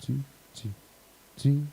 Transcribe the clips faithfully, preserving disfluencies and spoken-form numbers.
Ci, ci, ci.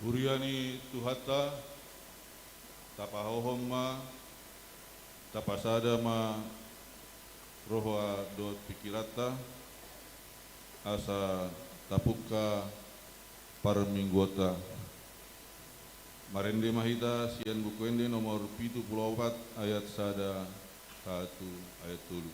Huria ni Tuhanta, tapahohom ma, tapasada ma roha dohot pingkiranta, asa tapungka parmingguonta. Marende ma hita sian Buku Ende nomor pitu pulu opat, ayat sada sahat tu ayat tolu.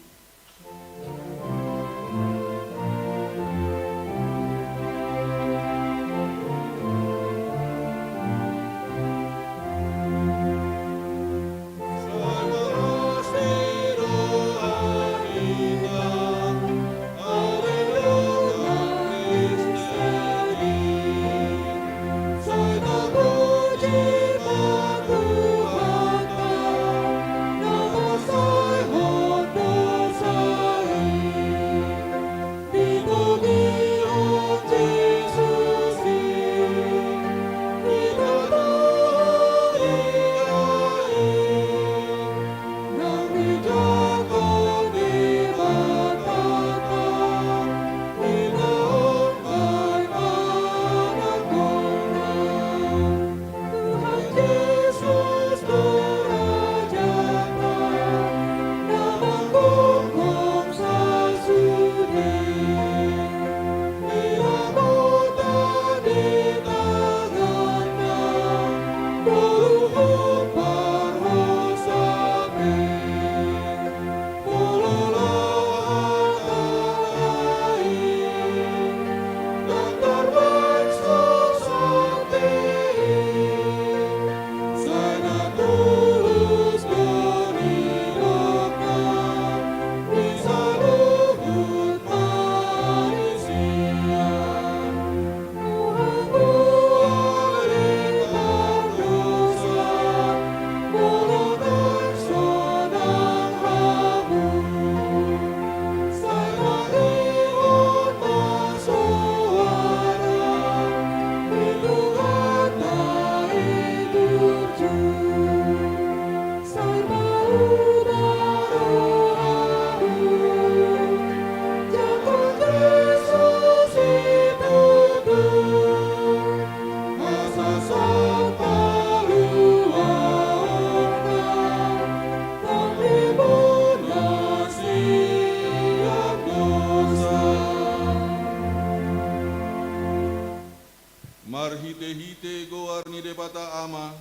Marhitehite goar ni Debata Ama,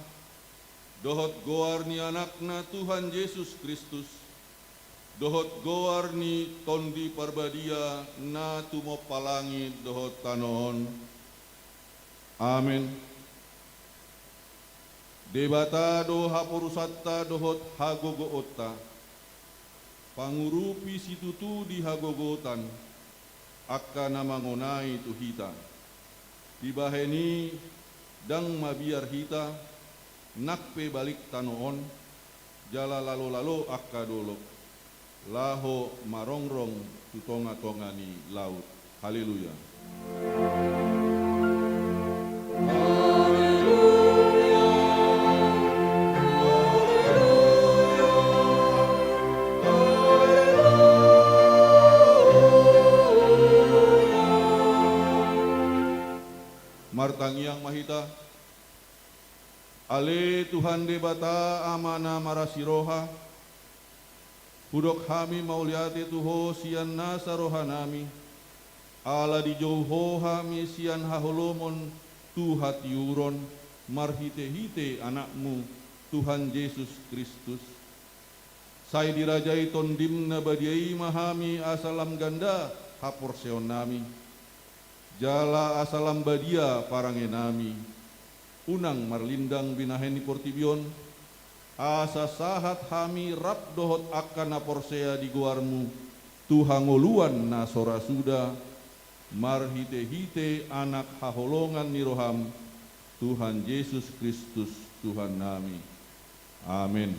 dohot goar ni Anakna Tuhan Jesus Kristus, dohot goar ni Tondi Parbadia na tumompa langit dohot tano on. Amen. Debata do haporusanta dohot hagogoonta. Pangurupi situtu di hagogotan angka na mangonai tu hita. Dibahen i ndang mabiar hita, nang pe balik tano on, jala lalo-lalo angka dolok, laho marongrong tu tonga-tonga ni laut. Haleluya. Martangiang ma hita. Ale Tuhan Debata, Ama na marasi roha, hudok hami mauliate tu Ho sian nasa rohanami, ala dijou Ho hami sian haholomon tu hatiuron, marhite-hite Anakmu, Tuhan Jesus Kristus. Sai dirajai Tondim na badia i ma hami asa lam ganda haporseaonnami, jala asa lam badia parangenami. Unang marlindang binahen ni portibi on, asa sahat hami rap dohot angka na porsea di goarmu tu hangoluan na so ra suda, marhite-hite Anak haholongan ni roham, Tuhan Jesus Kristus, Tuhannami. Amen.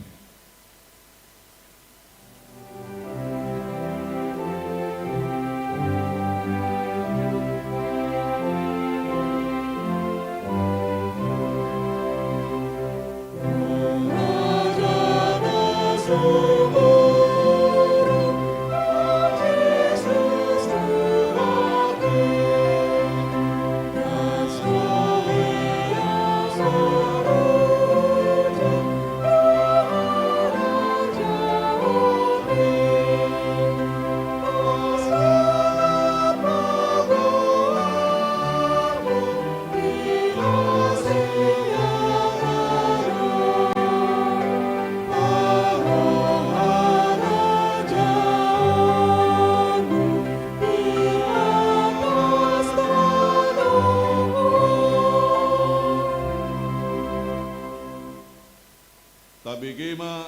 Tabege ma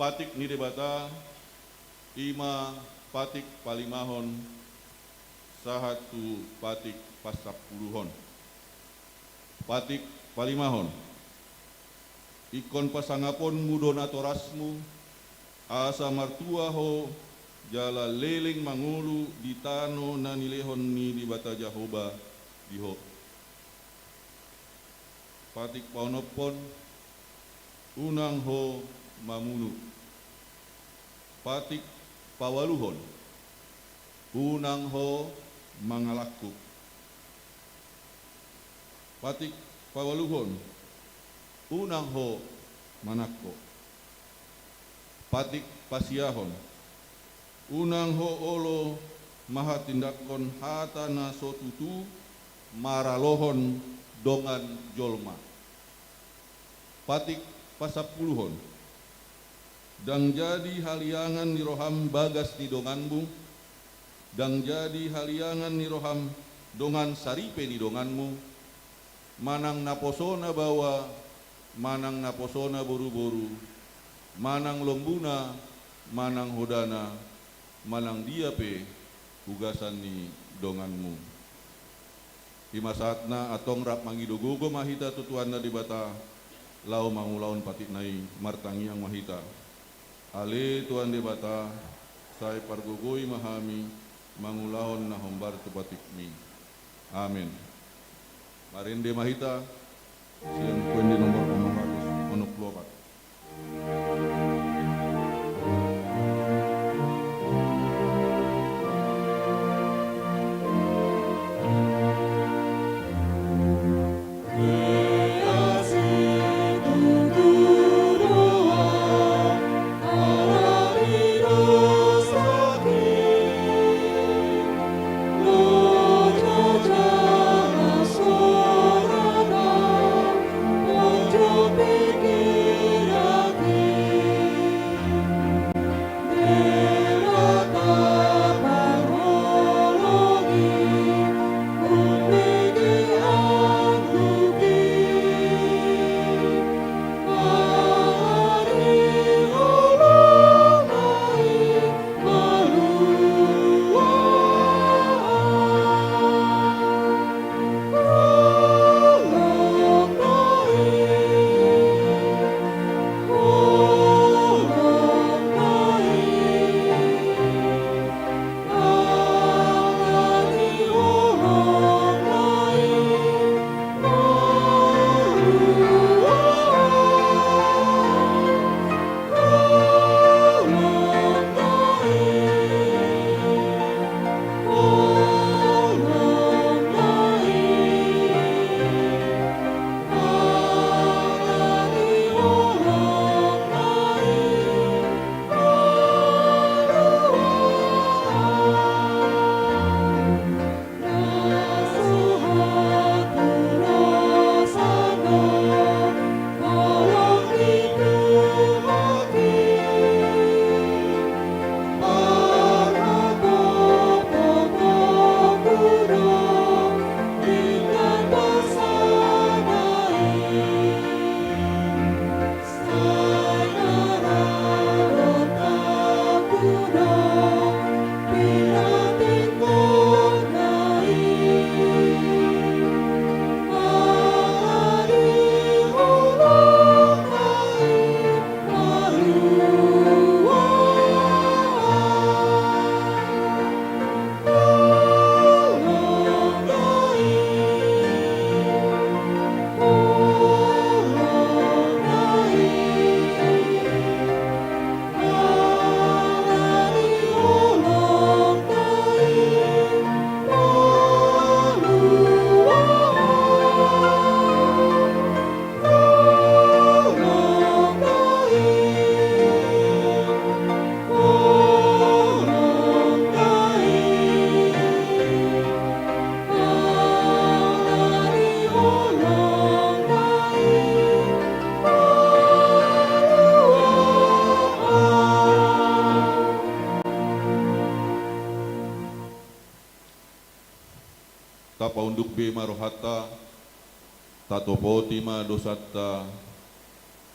patik ni Debata, i ma patik palimahon sahat tu patik pasampuluhon. Patik palimahon. Ingkon pasangaponmu do natorasmu, asa martua ho jala leleng mangolu di tano na nilehon ni Debata Jahowa di ho. Patik paonomhon, unang ho mamunu. Patik paualuhon, unang ho mangalangkup. Patik paualuhon, unang ho manangko. Patik pasiahon, unang ho olo mahatindanghon hata na so tutu maralohon dongan jolma. Patik pasampuluhon, ndang jadi haliangan ni roham bagas ni donganmu, ndang jadi haliangan ni roham dongan saripe ni donganmu, manang naposona baoa, manang naposona boruboru, manang lombuna, manang hodana, manang dia pe ugasan ni donganmu. I ma sahatna, antong rap mangido gogo ma hita tu Tuhanna Debata, laho mangulahon patikna i. Martangiang ma hita. Ale Tuhan Debata, sai pargogoi ma hami mangulahon na hombar tu patikmi. Amen. Marende ma hita sian Buku Ende nomor onom ratus onom pulu opat. Tapaunduk be ma rohanta, tatopoti ma dosanta,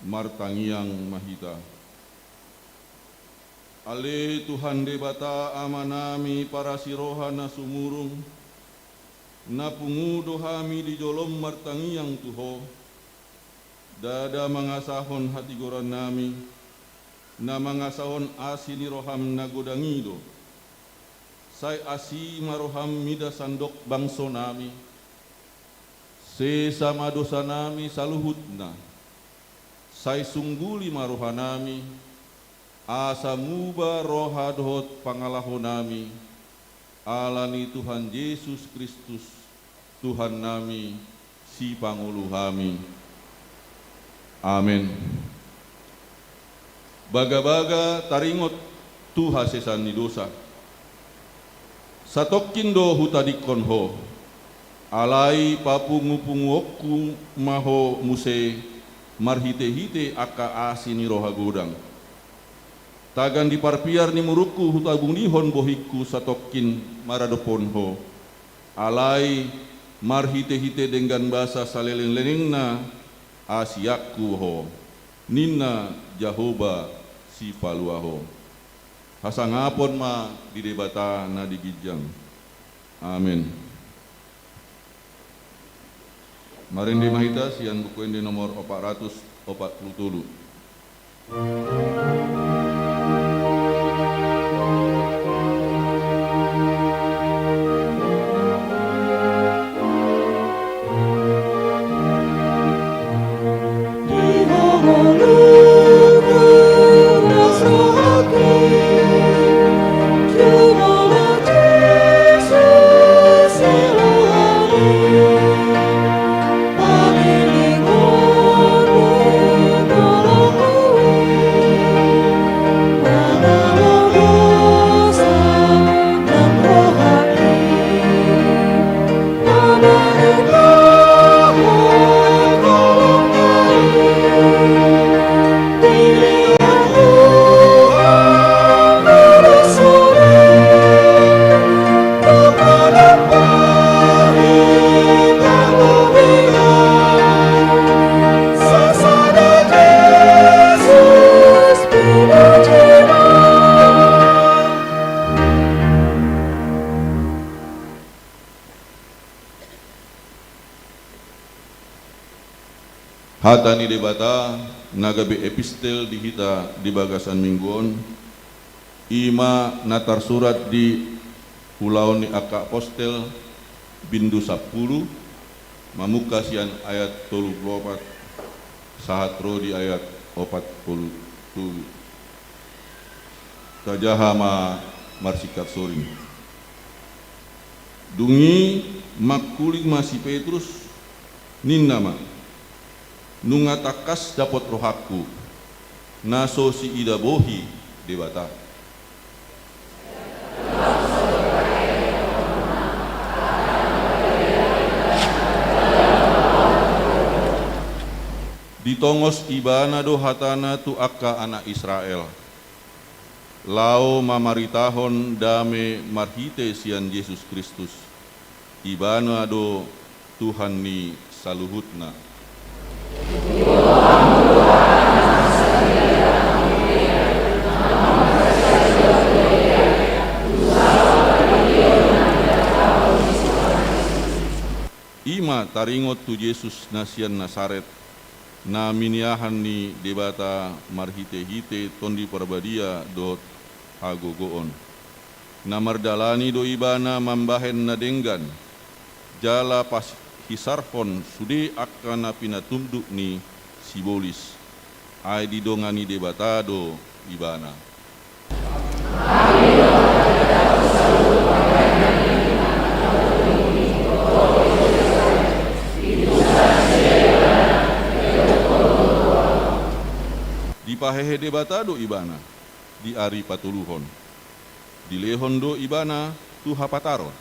martangiang ma hita. Ale Tuhan Debata Amanami parasi roha na sumurung, na pungu do hami di jolom martangiang tu Ho, ndada mangasahon hatigorannami, na mangasahon asi ni roham na godang i do. Sai asi ma roham mida sandok bangsonami, sesa ma dosanami saluhutna, sai sungguli ma rohanami, asa muba roha dohot pangalahonami, ala ni Tuhan Jesus Kristus, Tuhannami, Sipangolu hami. Amen. Bagabaga taringot tu hasesaan ni dosa. Satongkin do hutadingkon Ho, alai papungupunguonku ma Ho muse marhitehite angka asi ni roha godang. Tagan di parpiar ni murukku hutabungihon bohingku satongkin maradophon Ho. Alai marhitehite denggan basa saleleng-lelengna asianku Ho, ninna Jahowa Sipalua Ho. Hasangapon ma di Debata na di ginjang. Amen. Marende ma hita sian Buku Ende nomor opat ratus opat pulu tolu. Hata ni Debata na gabe epistel di hita di bagasan minggu on, i ma na tarsurat di Ulaon ni Angka Apostel, bindu sampulu, mamungka sian ayat tolu pulu opat sahat ro di ayat opat pulu tolu. Tajaha ma marsingkat soring. Dung i mangkuling ma si Petrus, ninna ma: Nunga tangkas dapot rohangku, na so siida bohi Debata. Ditongos ibana do hatana tu angka anak Israel, laho mamaritahon dame marhite sian Jesus Kristus. Ibana do Tuhan ni saluhutna. I ma taringot tu Jesus na sian Nasaret, na miniahan ni Debata marhitehite Tondi Parbadia dohot hagogoon. Na mardalani do ibana mambahen na denggan, jala pahisarhon sude angka na pinatunduk ni sibolis. Ai didongani Debata do ibana. Dipahehe Debata do ibana di ari patoluhon. Dilehon do ibana tu hapataron.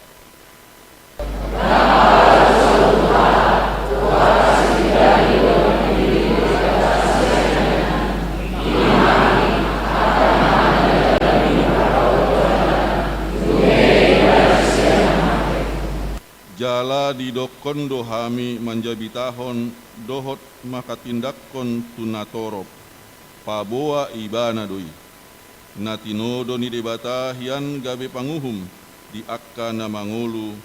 Jala didokkon do hami manjabitahon dohot manghatindanghon tu natorop, paboa Ibana do i. Na tinodo ni Debata hian gabe panguhum di angka na mangolu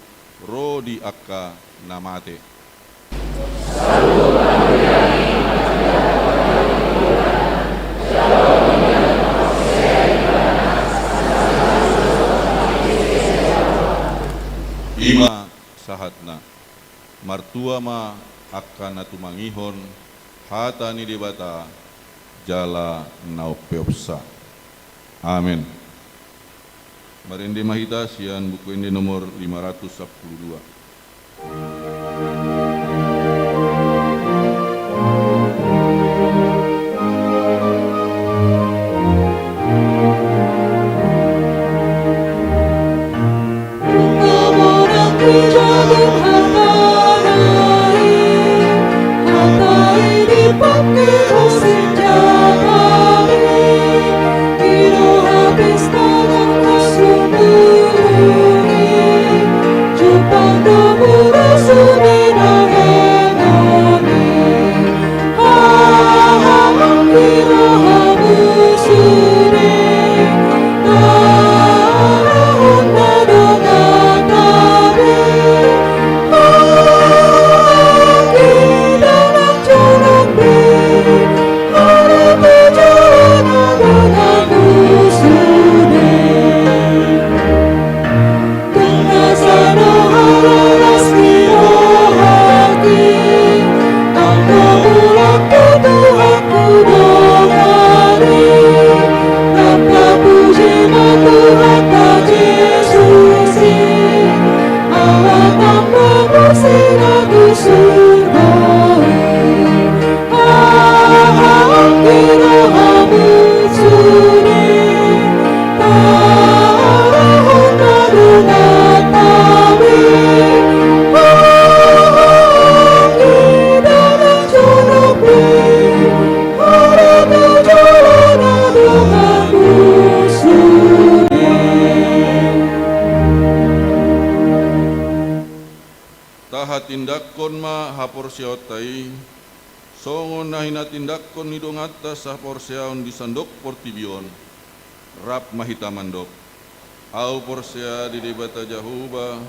ro di angka na mate. I ma sahatna. Martua ma angka na tumangihon hata ni Debata jala na umpeopsa. Amen. Marende ma hita sian Buku Ende nomor lima ratus sampulu dua. Tahatindangkon ma haporseaonta i, songon na hinatindangkon ni donganta saporseaon di sandok portibi on. Rap ma hita mandok: Ahu porsea di Debata Jahowa,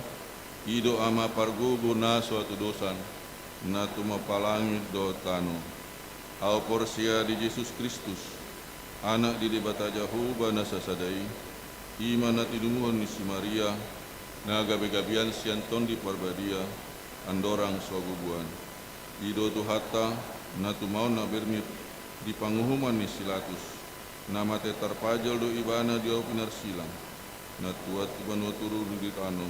i do Ama pargogo na so hatudosan, na tumompa langit dohot tano. Ahu porsea di Jesus Kristus, Anak di Debata Jahowa na sasada i, i ma na tinumuhon ni si Maria, na gabegabean sian Tondi Parbadia, andorang so hagogoan. I do Tuhanta, na tumaon na berngit di panguhuman ni si Latus, na mate tarpajal do Ibana di ahu pinarsilang, na tuat tu banua toru di tano,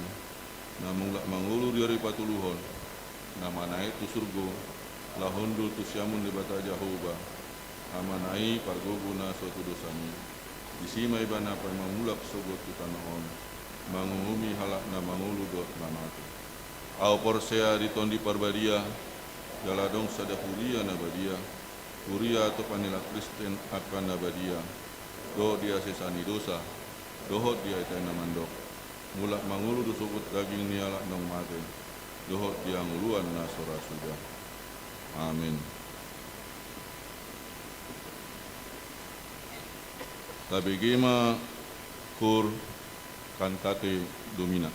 na mulak mangolu di ari patoluhon, na manaek tu surgo, laho hundul tu siamun Debata Jahowa, Amana i pargogo na so hatudosan i. Disi ma Ibana pamamulak sogot tu tano on, manguhumi halak na mangolu dohot na mate. Ahu porsea di Tondi Parbadia, jala adong sada huria na badia, huria atopan ni halak Kristen angka na badia, dohot di hasesaan ni dosa, dohot di hata na mandok: Mulak mangolu do sogot daging ni halak naung mate, dohot di hangoluan na so ra suda. Amen. Tabege ma Koor Cantate Domina.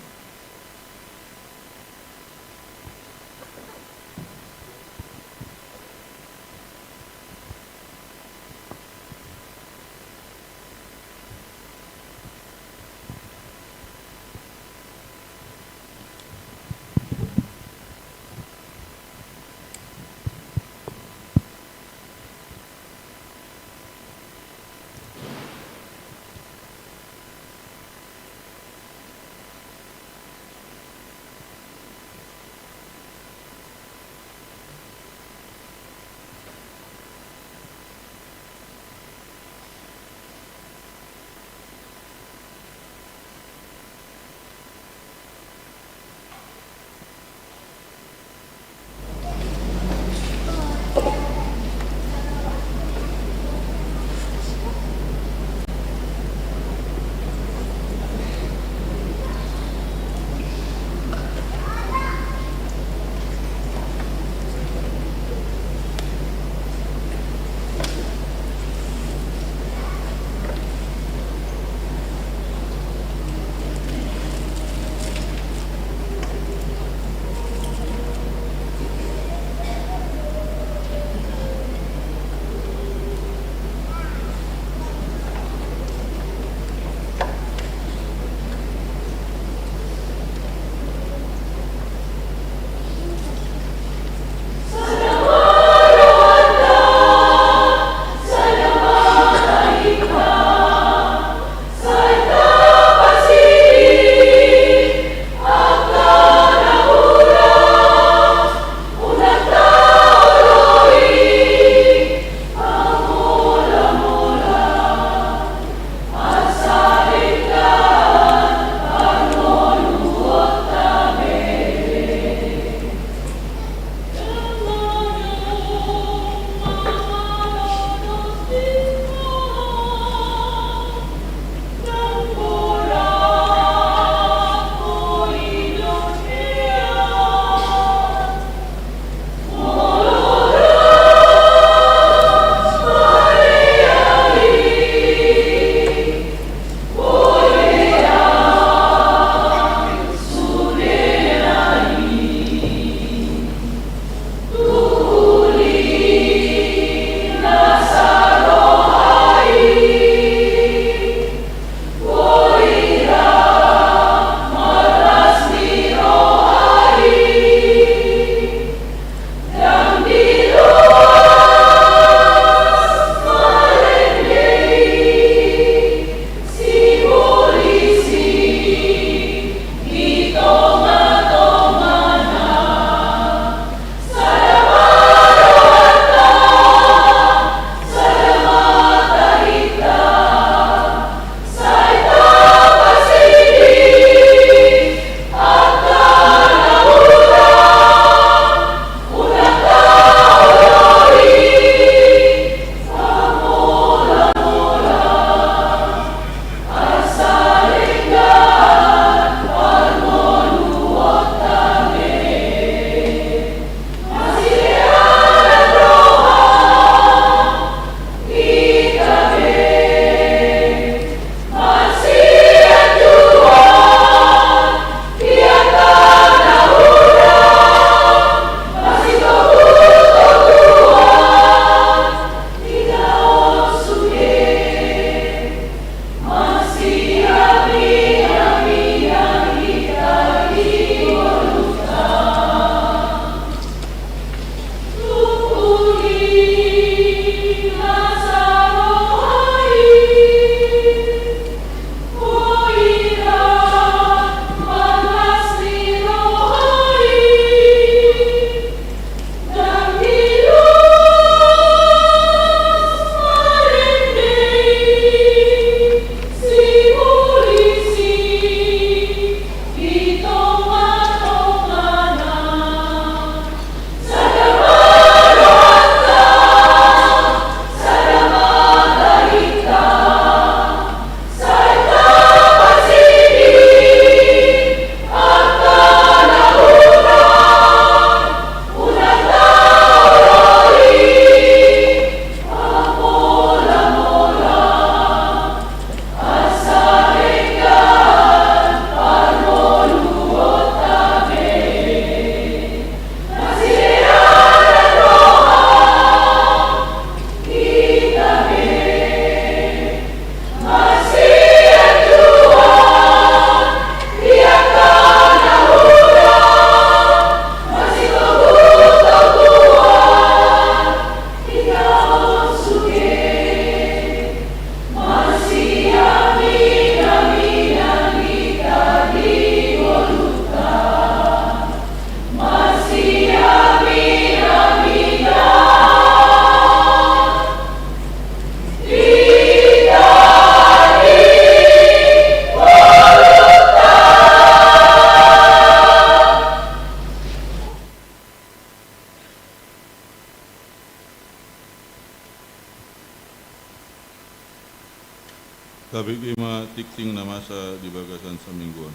Tingting na masa di bagasan saminggu on.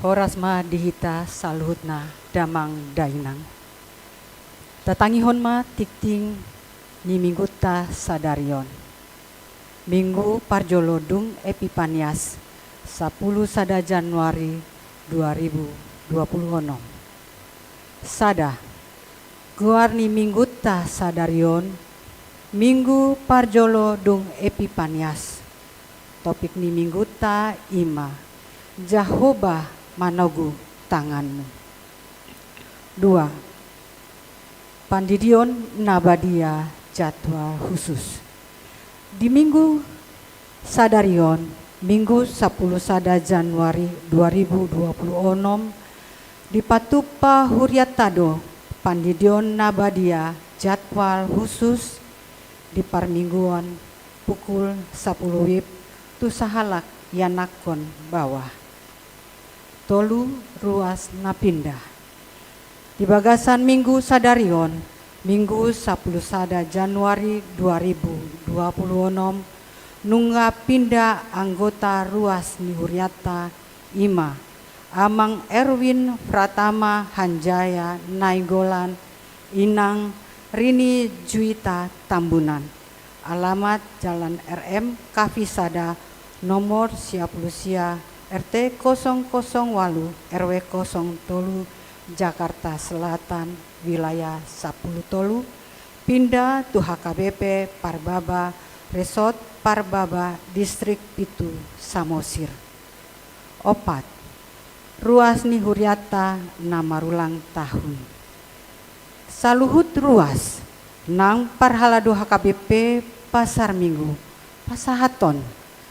Horas ma di hita saluhutna damang dainang. Tatangihon ma tingting ni minggunta sadari on. Minggu parjolo dung Epipanias, sapulu sada Januari dua ribu dua pulu onom. Sada. Goar ni minggunta sadari on, Minggu parjolo dung Epipanias. Topik ni minggunta i ma, Jahowa manogu tanganmu. Dua. Pandidion na badia, jadwal khusus. Di Minggu sadari on, Minggu sapulu sada Januari dua ribu dua pulu onom, dipatupa hurianta do pandidion na badia, jadwal khusus, di parmingguon pukul sapulu wib tu sahalak ianakhon baoa. Tolu, ruas na pinda. Di bagasan Minggu sadari on, Minggu sapulu sada Januari dua ribu dua pulu onom, nunga pinda anggota ruas ni hurianta, i ma Amang Erwin Pratama Hanjaya Nainggolan, Inang Rini Juwita Tambunan. Alamat Jalan R M Kavi sada, nomor sia pulu sia, R T kosong kosong walu, R W kosong tolu, Jakarta Selatan, wilayah sapulu tolu, pinda tu H K B P Parbaba, Resort Parbaba, Distrik pitu, Samosir. Opat. Ruas ni hurianta na marulang tahun. Saluhut ruas nang parhalado H K B P Pasar Minggu, pasahathon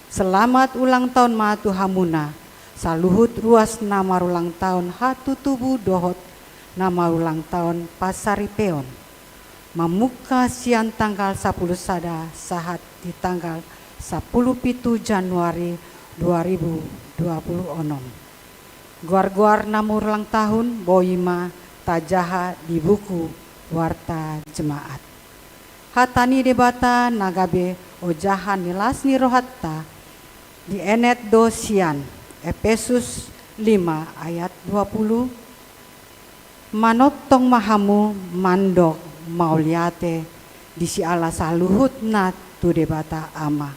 selamat ulang tahun ma tu hamuna, saluhut ruas na marulang tahun hatutubu dohot na marulang tahun pasaripeon. Mamungka sian tanggal sapulu sada sahat di tanggal sapulu pitu Januari dua ribu dua pulu onom. Goar-goar na marulang tahun boi ma tajaha di buku warta jemaat. Hata ni Debata na gabe ojahan ni las ni rohanta dienet do sian Epesus lima ayat dua pulu, Manongtong ma hamu mandok mauliate di siala saluhutna tu Debata Ama,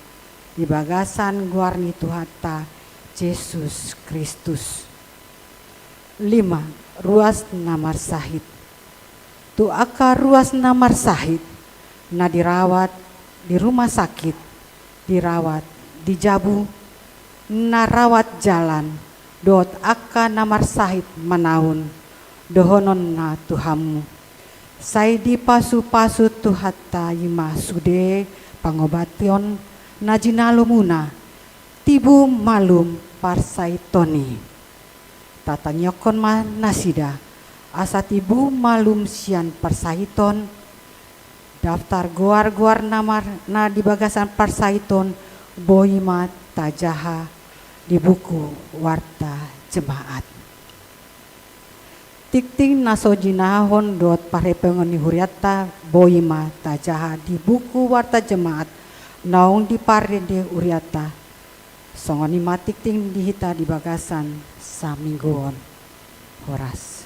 di bagasan goar ni Tuhanta Jesus Kristus. Lima, ruas na marsahit. Tu angka ruas na marsahit, na dirawat di rumah sakit, dirawat di jabu, na rawat jalan, dohot angka na marsahit manaon, dohononna tu hamu. Sai dipasu-pasu Tuhanta i ma sude pangobaton na jinalomuna, tibu malum parsahiton i. Tatangihon ma nasida, asa tibu malum sian parsahiton, daftar goar-goar na mar-, na di bagasan parsahiton boi ma tajaha di buku warta jemaat. Tingting na so jinahahon dohot parhiteonhon ni hurianta boi ma tajaha di buku warta jemaat naung diparende hurianta. Songon i ma tingting di hita di bagasan saminggu on. Horas.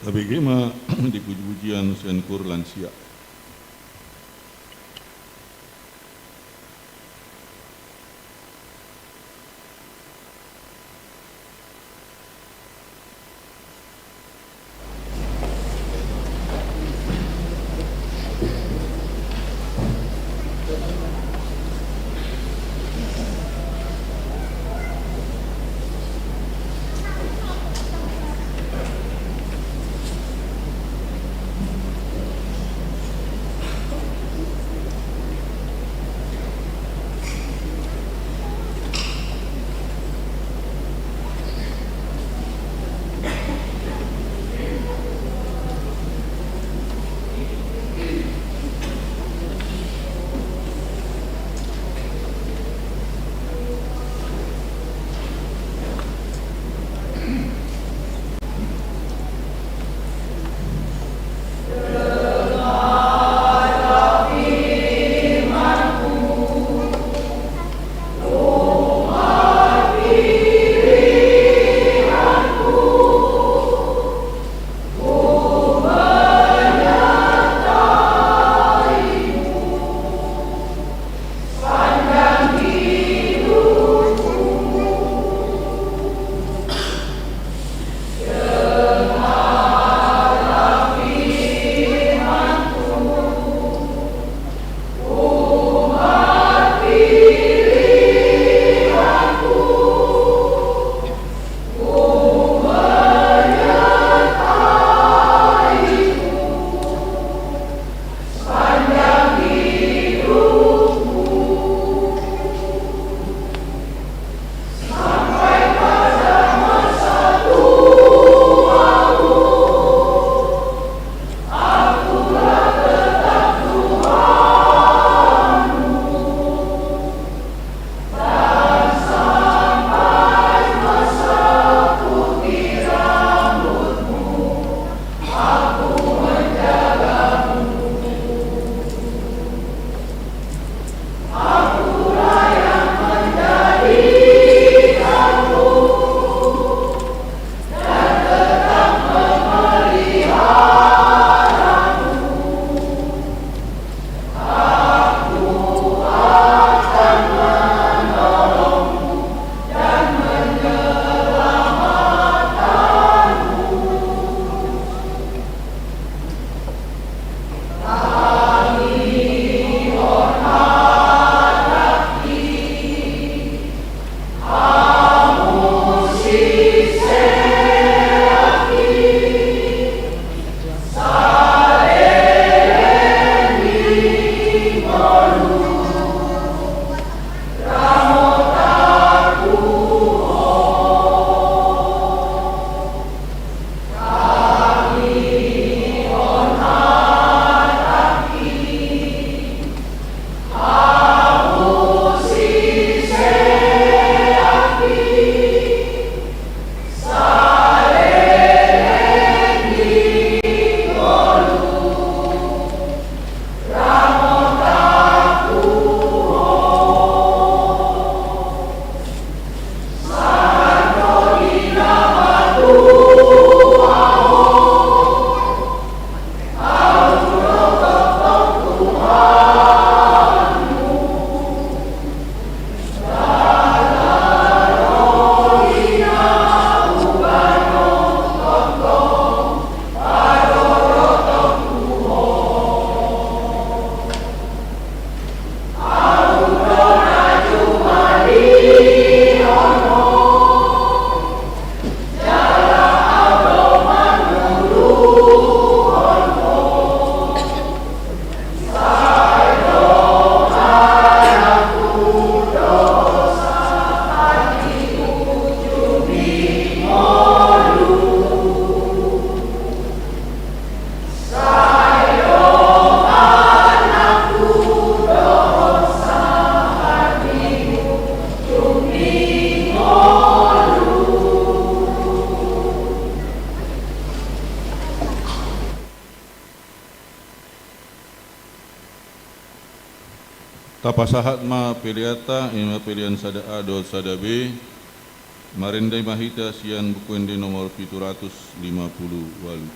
Tabege ma di puji-pujian sian koor lansia. Tapasahat ma peleanta, i ma pelean sada A dohot sada B. Marende ma hita sian Buku Ende nomor pitu ratus lima puluh ualu.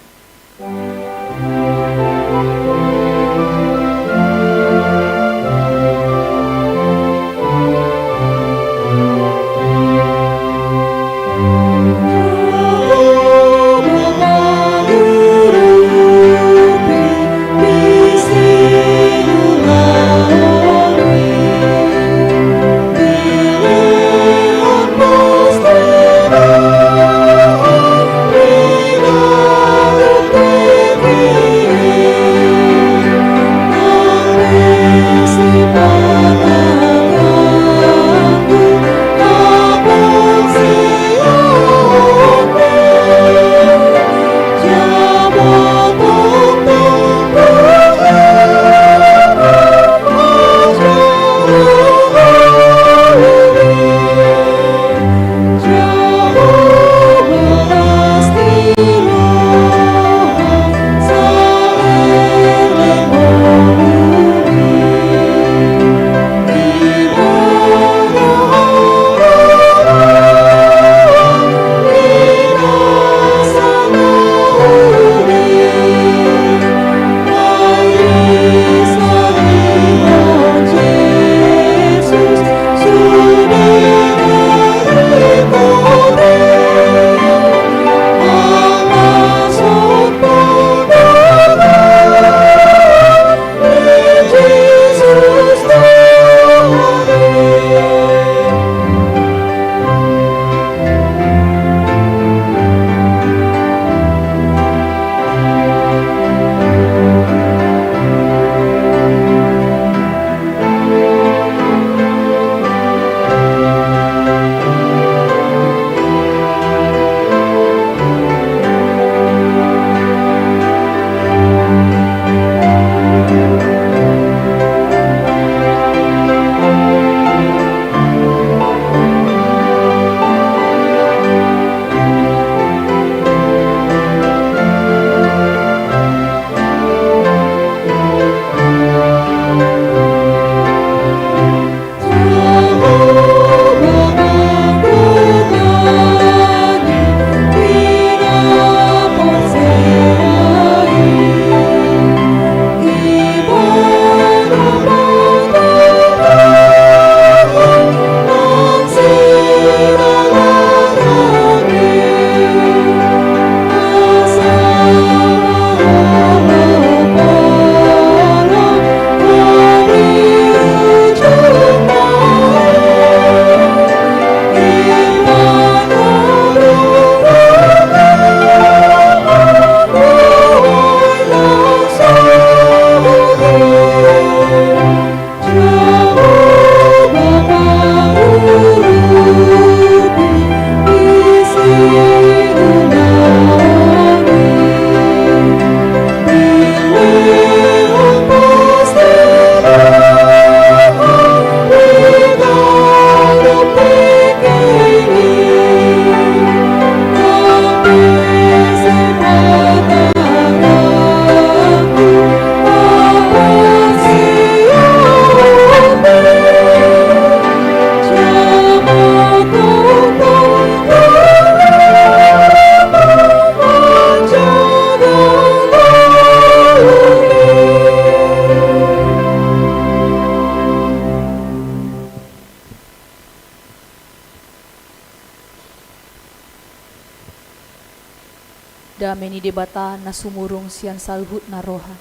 Dame ni Debata na sumurung sian saluhutna roha,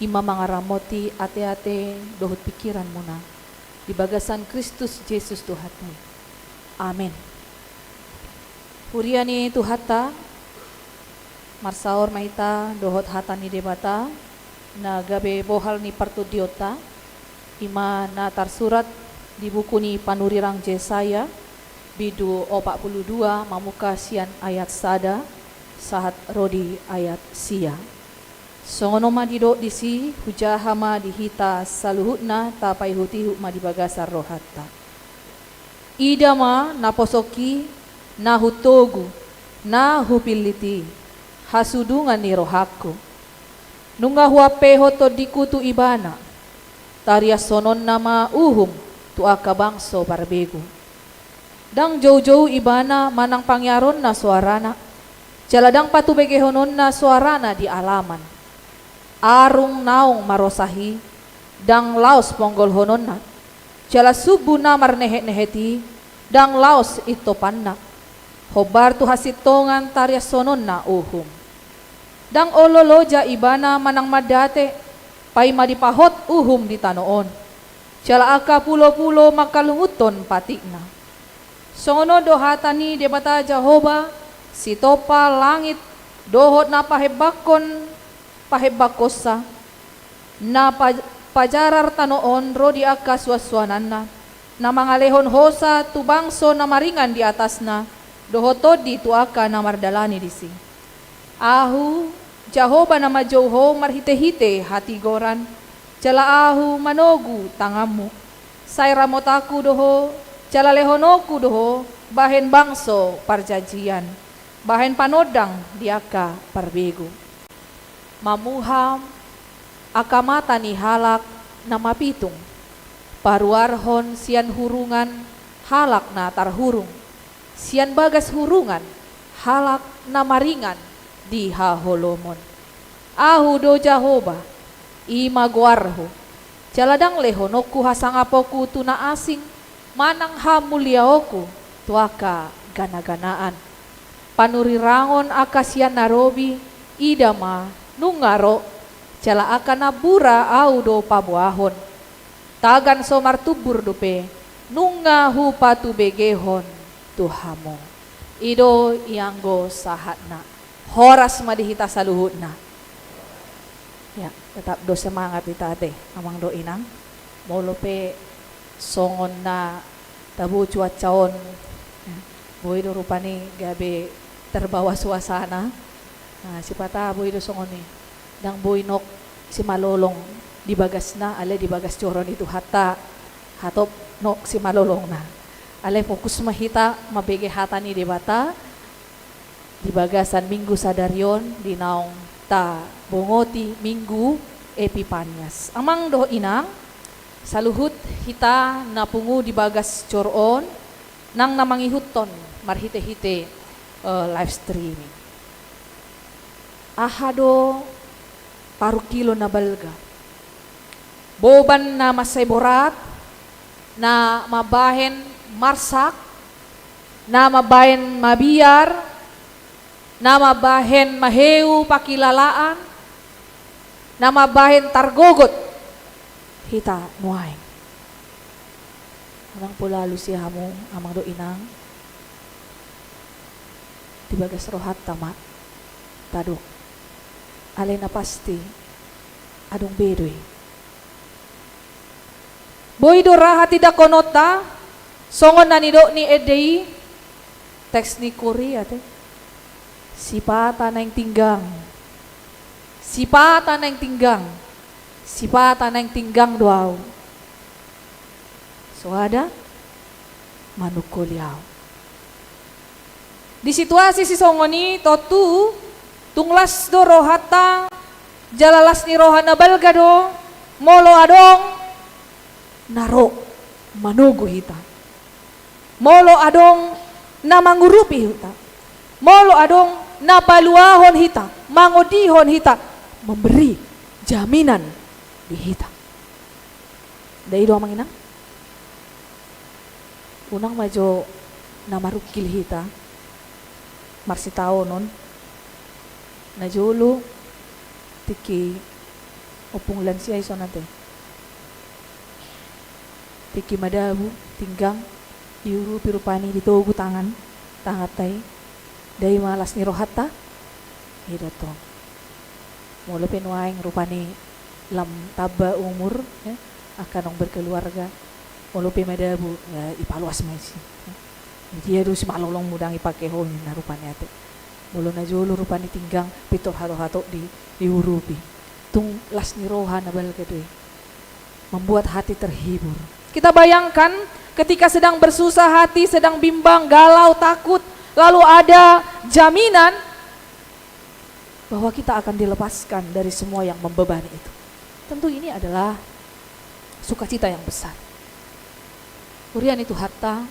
i ma mangaramoti ateate dohot pingkiranmuna di bagasan Kristus Jesus Tuhanta i. Amen. Huria ni Tuhanta, marsaor ma hita dohot hata ni Debata na gabe bohal ni partondionta, i ma na tarsurat di buku ni panurirang Jesaya, bindu opat pulu dua, mamungka sian ayat sada sahat ro di ayat sia. Songon on ma didok disi, hujaha ma di hita saluhutna, tapaihutihut ma di bagasan rohanta. Ida ma naposongki, na hutogu, na hupillit i, hasudungan ni rohangku. Nunga huampehon tondingku tu ibana. Tariashononna ma uhum tu angka bangso parbegu. Ndang joujou ibana manang pangiaronna soarana, jala ndang patubegehononna soarana di alaman. Arung naung marosa i, ndang laos ponggolhononna, jala sumbu na marnehetnehet i, ndang laos intopanna. Hombar tu hasintongan tariashononna uhum. Ndang olo loja ibana manang mandate, paima dipahot uhum di tano on, jala angka pulopulo mangkalungunhon patikna. Songon on do hata ni Debata Jahowa, sitompa langit dohot na pahembangkon pahembangkonsa, na pa-, pajarar tano on ro di angka suansuananna, na mangalehon hosa tu bangso na maringan di atasna, dohot tondi tu angka na mardalani disi. Ahu, Jahowa na manjou ho marhitehite hatigoran, jala Ahu manogu tanganmu. Sai ramotanku do ho, jala lehononku do ho bahen bangso parjanjian, bahen panondang di angka parbegu. Mamuham angka mata ni halak na mapitung, paruarhon sian hurungan halak na tarhurung, sian bagas hurungan halak na maringan di haholomon. Ahu do Jahowa, i ma goarhu. Jala ndang lehononku hasangaponku tu na asing, manang hamuliaonku tu angka ganaganaan. Panurirangon angka sian na robi, ida ma, nunga ro, jala angka na bura Ahu do paboahon. Tagan so martumbur dope, nunga hupatubegehon tu hamu. I do ianggo sahatna. Horas ma di hita saluhutna. Ya, tetap do semangat hita ate, amang dohot inang. Molo pe songon na tabo cuaca on, ya, boi do rupani gabe terbawa suasana. Nah, sipata boi do songon i. Ndang boi nok simalolong di bagasna, alai di bagas joro ni Tuhanta hatop nok simalolongna. Alai fokus ma hita mambege hata ni Debata di bagasan Minggu sadari on, di naung tabongoti Minggu Epipanias. Amang dohot inang, saluhut hita na pungu di bagas joro on, nang na mangihuthon marhitehite, eh, live streaming. Aha do parungkilon na balga? Boban na mansai borat, na mambahen marsak, na mambahen mabiar, na mambahen maheu pangkilalaan, na mambahen targogot hita nuaeng. Unang pola alusi hamu, amang dohot inang, di bagas rohanta ma tadok. Alai na pasti, adong be do i. Boi do ra hatindangkononta, songon na nidok ni ende i, teks ni Korea te. Sipata naeng tinggang. Sipata naeng tinggang. Sipata naeng tinggang do ahu. Soada manungkoli ahu. Di situasi sisongon i, tontu, tung las do rohanta, jala las ni roha na balga do, molo adong na ro manogu hita. Molo adong na mangurupi hita. Molo adong na paluahon hita, mangondihon hita, memberi jaminan di hita. Ndai do amang inang? Unang ma jo na marungkil hita, marsitaonon, najolo tingki ompung lansia i songon ate. Tingki madabu, tinggang, diurupi rupani, ditogu tangan, tanganta i, ndai ma las ni rohanta, i do tong. Molo pe nuaeng rupani lam tamba umur, ya, angka naung berkeluarga, molo pe madabu, ya, ipaloas ma i si. Dia do simalolongmu ndang ipake ho ninna rupani ate. Molo najolo rupani tinggang, pintor hatop-hatop di, diurupi. Tung las ni roha na balga do i. Membuat hati terhibur. Kita bayangkan ketika sedang bersusah hati, sedang bimbang, galau, takut, lalu ada jaminan bahwa kita akan dilepaskan dari semua yang membebani itu. Tentu ini adalah sukacita yang besar. Huria ni Tuhanta,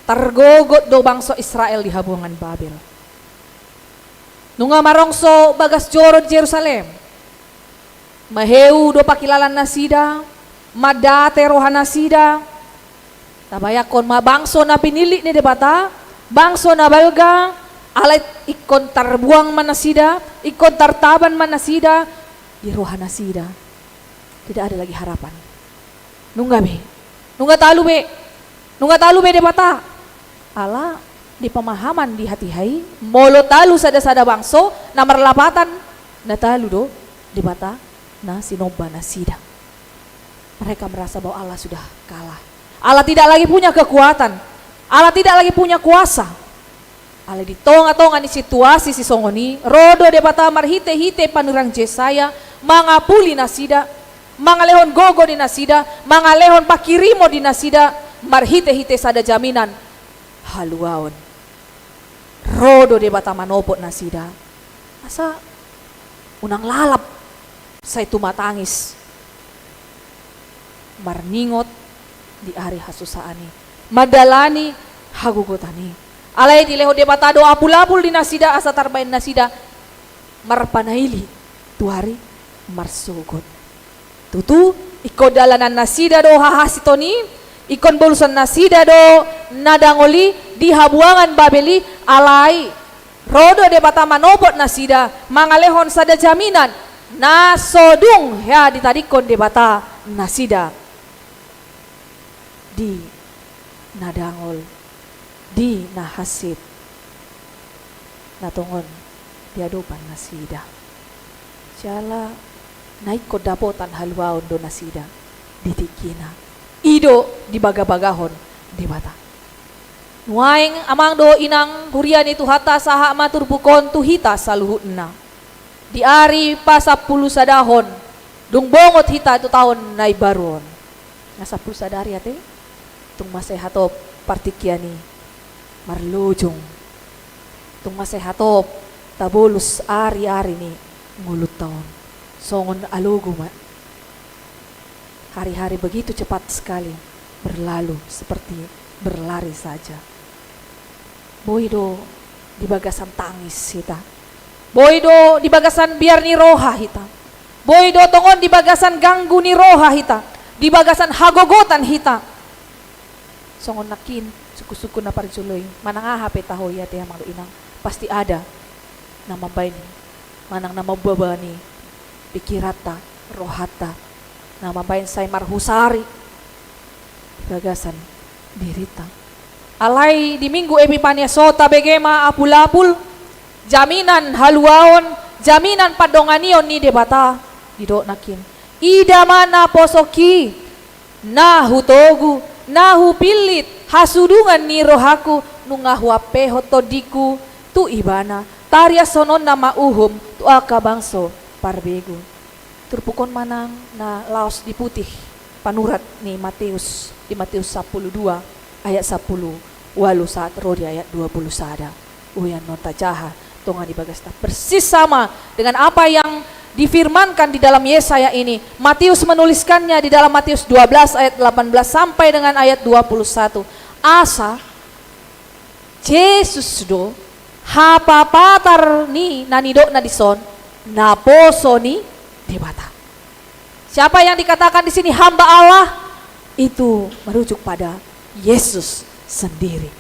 targogot do bangso Israel di habuangan Babel. Nunga marongso bagas joro di Jerusalem, maheu do pangkilalaan nasida, mandate roha nasida. Tabayangkon ma bangso na pinillit ni Debata, bangso na balga, alai ingkon tarbuang ma nasida, ingkon tartaban ma nasida, di roha nasida tidak ada lagi harapan. Nunga be, nunga talu be, nunga talu be Debata. Ala di pemahaman di hatiha i, molo talu sada-sada bangso na marlapatan, na talu do Debata na sinomba nasida. Mereka merasa bahwa Allah sudah kalah. Allah tidak lagi punya kekuatan. Allah tidak lagi punya kuasa. Alai di tonga-tonga ni situasi sisongon i, ro do Debata marhite-hite panurirang Jesaya, mangapuli nasida, mangalehon gogo di nasida, mangalehon pangkirimon di nasida, marhite-hite sada jaminan haluaon. Ro do Debata manopot nasida, asa unang lalap sai tumatangis marningot di ari hasusaan i, mandalani hagogotan i. Alai dilehon Debata do apul-apul di nasida, asa tarbaen nasida marpanaili tu ari marsogot. Tutu, ingkon dalanan nasida do hahasinton i, ingkon bolusan nasida do na dangol i di habuangan Babel i, alai ro do Debata manopot nasida, mangalehon sada jaminan na so dung hea ditadingkon Debata nasida di na dangol, di na hansit, na tongon di adopan nasida. Jala na ingkon dapotan haluaon do nasida di tingkina. I do dibagabagahon Debata. Nuaeng amang dohot inang huria ni Tuhanta, sahat ma turpuk on tu hita saluhutna. Di ari pasampulu sadahon, dung bongot hita tu taon na imbaru on. Nga sampulu sada ari ate, tung mansai hatop partingkian i marlojong. Tung mansai hatop tabolus ari-ari ni ngolunta on. Songon alogo ma. Hari-hari begitu cepat sekali berlalu, seperti berlari saja. Boi do di bagasan tangis hita. Boi do di bagasan biar ni roha hita. Boi do tongon di bagasan ganggu ni roha hita, di bagasan hagogotan hita. Songon nangkin, sungkun-sungkun na parjolo i, manang aha pe taho i ate amang dohot inang, pasti ada na mambaen, manang na mambabani pikiranta, rohanta, na mambaen sai marhusari di bagasan dirinta. Alai di Minggu Epipania so tabege ma apul-apul jaminan haluaon, jaminan pandonganion ni Debata. Didok nangkin, ida ma naposongki, na hutogu, na hupillit hasudungan ni rohangku, nunga huampehon tondingku tu Ibana, tariashononna ma uhum tu angka bangso parbegu. Turpuk on manang na laos diputih panurat ni Mateus, di Mateus sampulu dua ayat sampulu ualu sahat ro di ayat dua pulu sada. Uian non tajaha tonga di bagasta persis sama dengan apa yang difirmankan di dalam Yesaya ini. Mateus menuliskannya di dalam Mateus dua belas ayat delapan belas sampai dengan ayat dua puluh satu. Asa Jesus do hapapatar ni na nidokna dison naposo ni Debata. Siapa yang dikatakan di sini hamba Allah? Itu merujuk pada Yesus sendiri.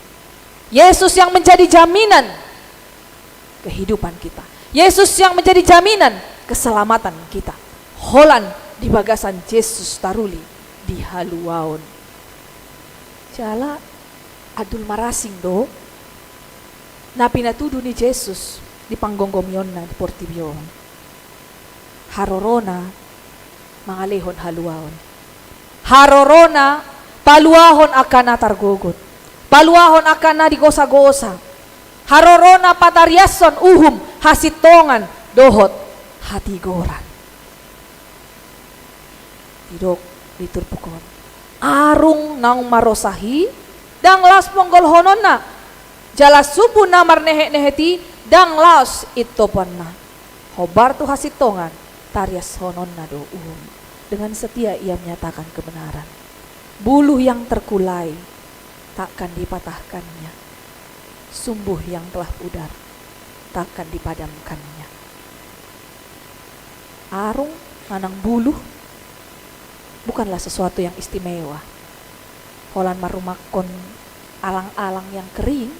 Yesus yang menjadi jaminan kehidupan kita. Yesus yang menjadi jaminan keselamatan kita. Holan di bagasan Jesus taruli di haluaon. Jala andul marasing do na pinatudu ni Jesus di panggomgomionna di portibi on. Harorona mangalehon haluaon. Harorona paluahon angka na targogot. Paluahon angka na digosagosa. Harorona patariashon uhum hasintongan dohot hatigoran. Didok di turpuk on, arung naung marosah i ndang laos ponggolhononna, jala sumbu na marnehetnehet i ndang laos intoponna. Hombar tu hasintongan tariashononna do uhum i. Dengan setia ia menyatakan kebenaran. Buluh yang terkulai tak akan dipatahkannya. Sumbu yang telah pudar tak akan dipadamkannya. Arung manang buluh bukanlah sesuatu yang istimewa. Holan marumakkon alang-alang yang kering,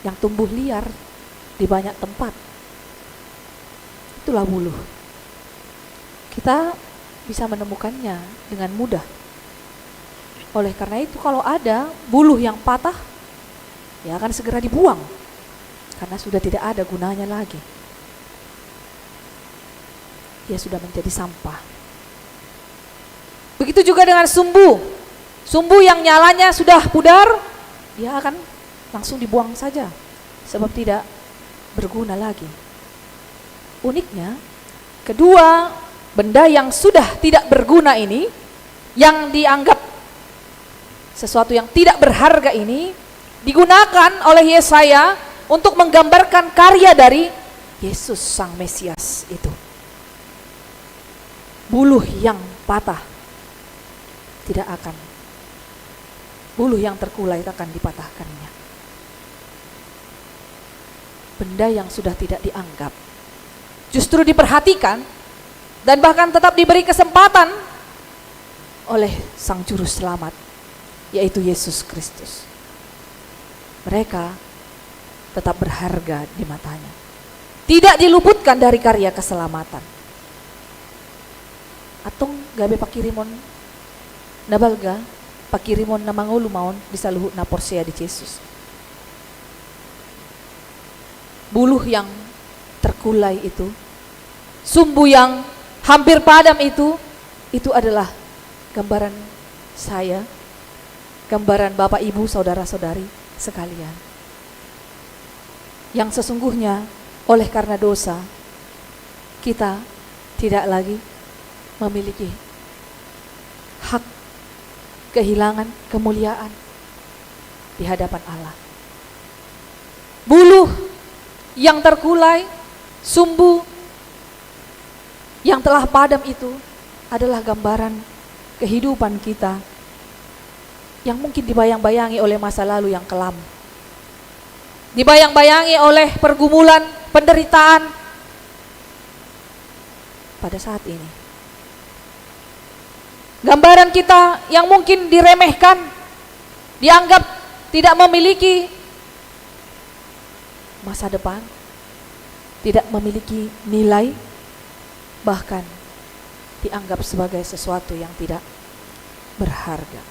yang tumbuh liar di banyak tempat. Itulah buluh. Kita bisa menemukannya dengan mudah. Oleh karena itu, kalau ada buluh yang patah, ia akan segera dibuang, karena sudah tidak ada gunanya lagi. Ia sudah menjadi sampah. Begitu juga dengan sumbu. Sumbu yang nyalanya sudah pudar, ia akan langsung dibuang saja, sebab tidak berguna lagi. Uniknya, kedua benda yang sudah tidak berguna ini, yang dianggap sesuatu yang tidak berharga ini, digunakan oleh Yesaya untuk menggambarkan karya dari Yesus, Sang Mesias itu. Buluh yang patah tidak akan, buluh yang terkulai tak akan dipatahkannya. Benda yang sudah tidak dianggap justru diperhatikan dan bahkan tetap diberi kesempatan oleh Sang Juru Selamat, yaitu Yesus Kristus. Mereka tetap berharga di mata-Nya. Tidak diluputkan dari karya keselamatan. Antong gabe panghirimon na balga, panghirimon na mangolu ma on di saluhut na porsea di Jesus. Buluh yang terkulai itu, sumbu yang hampir padam itu, itu adalah gambaran saya, gambaran Bapak, Ibu, saudara-saudari sekalian. Yang sesungguhnya, oleh karena dosa, kita tidak lagi memiliki hak kehilangan kemuliaan di hadapan Allah. Buluh yang terkulai, sumbu yang telah padam itu adalah gambaran kehidupan kita yang mungkin dibayang-bayangi oleh masa lalu yang kelam, dibayang-bayangi oleh pergumulan, penderitaan pada saat ini. Gambaran kita yang mungkin diremehkan, dianggap tidak memiliki masa depan, tidak memiliki nilai, bahkan dianggap sebagai sesuatu yang tidak berharga.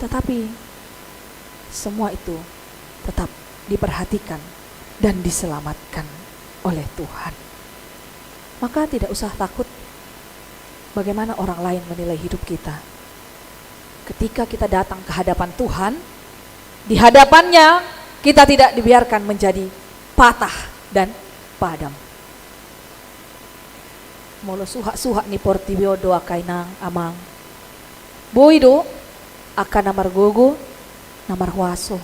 Tetapi semua itu tetap diperhatikan dan diselamatkan oleh Tuhan. Maka tidak usah takut bagaimana orang lain menilai hidup kita. Ketika kita datang ke hadapan Tuhan, di hadapan-Nya kita tidak dibiarkan menjadi patah dan padam. Molo suhat-suhat ni portibi on do angka inang amang, boi do angka na margogo, na marhuaso.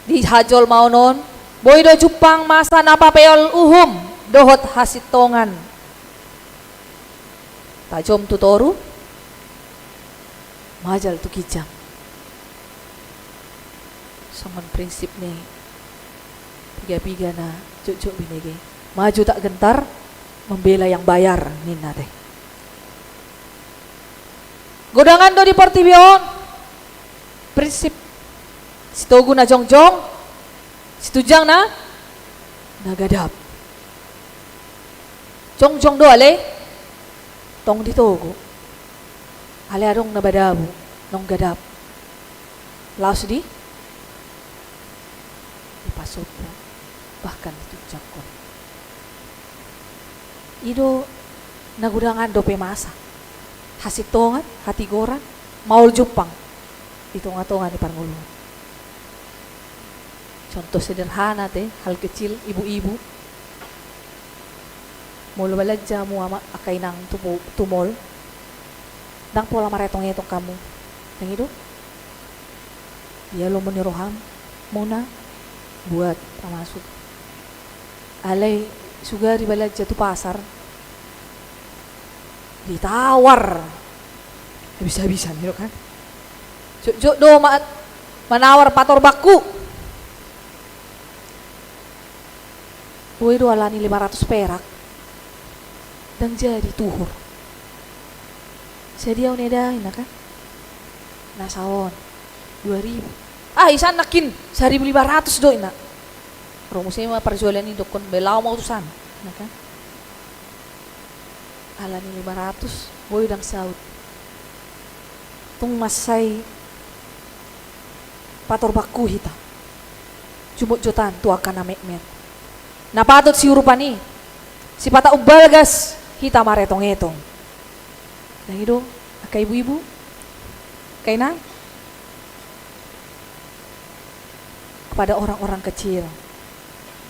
Di hajolmaon on, boi do jumpang masa na papeol uhum dohot hasintongan. Tajom tu toru, majal tu ginjang. Songon prinsip ni piga-piga na jotjot binege. Maju tak gentar, membela yang bayar, ninna te. Godangan do di portibi on, prinsip. Sitogu na jongjong, situnjang na, na gadap. Jongjong do ale, tong ditogu. Ale adong na madabu, naung gadap, laos di, dipasombu, bahkan ditunjanghon. I do na godangan dope masa, hasintongan, hatigoran, maol jumpang di tonga-tonga ni parngoluon. Contoh sederhana te, hal kecil, ibu-ibu. Molo balanja hamu ama, angka inang tu po-, tu mall, ndang pola maretong-etong hamu. Ndang i do? Ia lomo ni rohamuna buat pamasuk. Alai sugari balanja tu pasar, ditawar habis-habisan, gitu kan. Jotjot do ma-, manawar patorbangku. Boi do alani lima ratus perak, ndang jadi tuhur. Sadia au ninna, inna kan? Na saon, dua ribu. Ah, isan nangkin, saribu lima ratus do, inna. Ro muse ma parjualan i, dokkon, be laho ma au tu san, inna kan? Alani lima ratus, boi ndang saut. Tung mansai patorbangku hita. Jumotjotan tu angka na metmet. Na patut siurupan i. Sipata umbalgas hita maretong-etong. Ndang i do, angka ibu-ibu, angka inang? Kepada orang-orang kecil,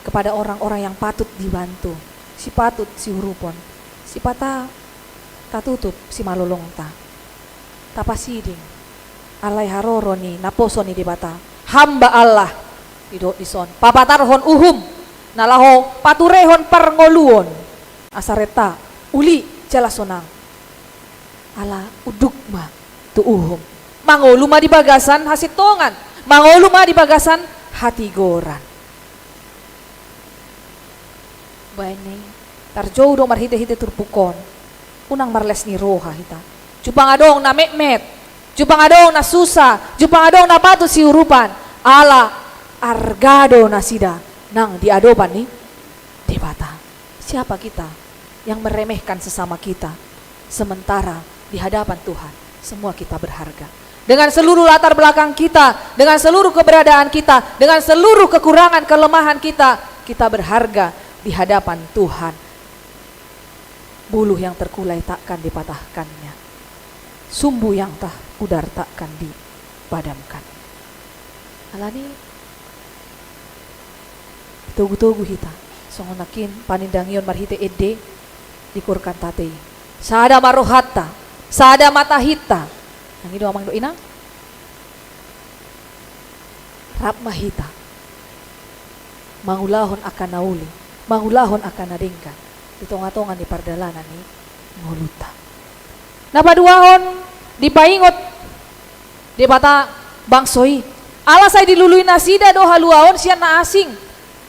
kepada orang-orang yang patut dibantu, sipatut siurupon, sipata tatutup simalolongta. Tapasiding, alai haroro ni naposo ni Debata, hamba Allah, didok dison, papatarhon uhum, na laho paturehon parngoluon, asa renta, uli, jala sonang. Ala unduk ma tu uhum. Mangolu ma di bagasan hasintongan. Mangolu ma di bagasan hatigoran. Baen ni, tarjou do marhite-hite turpuk on. Unang marles ni roha hita. Jumpang adong na metmet. Jumpang adong na susa. Jumpang adong na patut siurupan. Ala arga do nasida nang di adopan ni Debata. Siapa kita yang meremehkan sesama kita, sementara di hadapan Tuhan, semua kita berharga. Dengan seluruh latar belakang kita, dengan seluruh keberadaan kita, dengan seluruh kekurangan kelemahan kita, kita berharga di hadapan Tuhan. Buluh yang terkulai takkan dipatahkannya, sumbu yang terpudar takkan dipadamkan. Alani togu-togu hita, songon nangkin panindangion marhite ende di koor kantate i. Sada ma rohanta, sada ma tahinta. Nang i do amang dohot inang. Rap ma hita mangulahon angka na uli, mangulahon angka na denggan di tonga-tonga ni pardalanan ni ngolunta. Na paduahon, dipaingot Debata bangso i. Ala sai dilului nasida do haluaon sian na asing.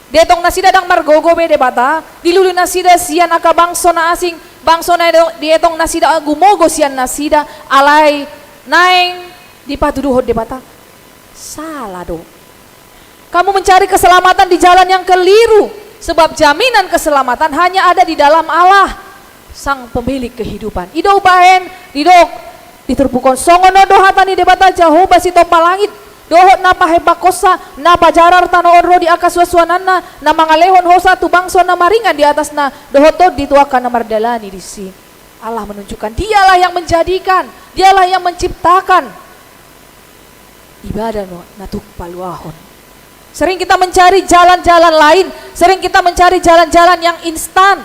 Dietong nasida ndang margogo be Debata, dilului nasida sian angka bangso na asing, bangso na do-, dietong nasida gumogo sian nasida, alai naeng dipatuduhon Debata. Sala do. Kamu mencari keselamatan di jalan yang keliru, sebab jaminan keselamatan hanya ada di dalam Allah, Sang Pemilik kehidupan. I do umbahen didok di turpuk on, songon on do hata ni Debata Jahowa sitompa langit, dohot na pahembangkonsa, na pajarar tano on ro di angka suansuananna, na mangalehon hosa tu bangso na maringan di atasna, dohot tondi tu angka na mardalani disi. Allah menunjukkan, Dialah yang menjadikan, Dialah yang menciptakan. Ibana do na tuk paluahon. Sering kita mencari jalan-jalan lain, sering kita mencari jalan-jalan yang instan.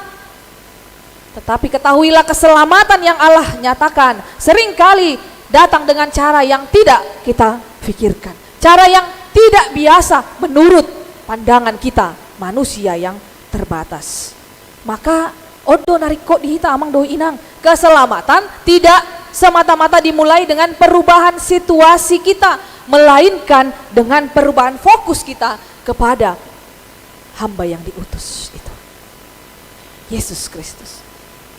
Tetapi ketahuilah, keselamatan yang Allah nyatakan seringkali datang dengan cara yang tidak kita pikirkan, cara yang tidak biasa menurut pandangan kita manusia yang terbatas. Maka on do na ringkot di hita, amang dohot inang, keselamatan tidak semata-mata dimulai dengan perubahan situasi kita, melainkan dengan perubahan fokus kita kepada hamba yang diutus itu, Yesus Kristus.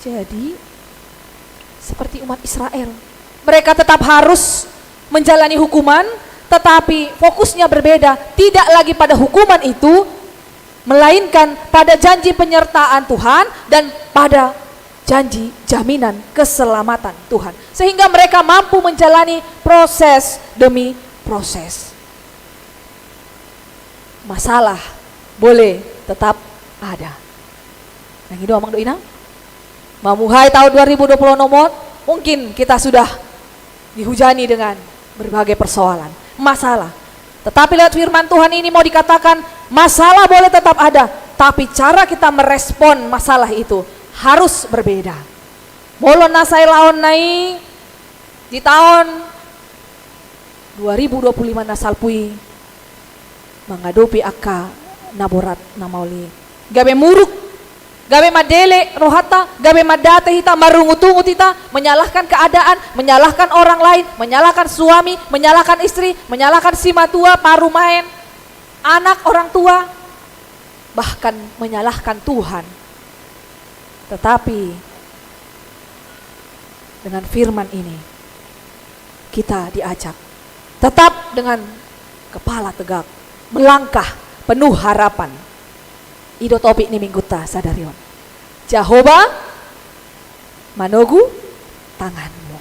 Jadi, seperti umat Israel, mereka tetap harus menjalani hukuman, tetapi fokusnya berbeda, tidak lagi pada hukuman itu, melainkan pada janji penyertaan Tuhan dan pada janji jaminan keselamatan Tuhan. Sehingga mereka mampu menjalani proses demi proses. Masalah boleh tetap ada. Nang i do, amang dohot inang. Mamuhai tahun dua ribu dua puluh enam on, mungkin kita sudah dihujani dengan berbagai persoalan, masalah. Tetapi lewat firman Tuhan ini mau dikatakan, masalah boleh tetap ada, tapi cara kita merespon masalah itu harus berbeda. Molo na sai laon na i di tahun dua ribu dua puluh lima na salpu i, mangadopi angka na borat na maol i, gabe muruk, Gabe mandele rohanta, gabe mandate hita, marungut-ungut hita, menyalahkan keadaan, menyalahkan orang lain, menyalahkan suami, menyalahkan istri, menyalahkan simatua, parumaen, anak, orang tua, bahkan menyalahkan Tuhan. Tetapi dengan firman ini, kita diajak tetap dengan kepala tegak, melangkah penuh harapan. I do topik ni minggunta sadari on. Jahowa manogu tanganmu.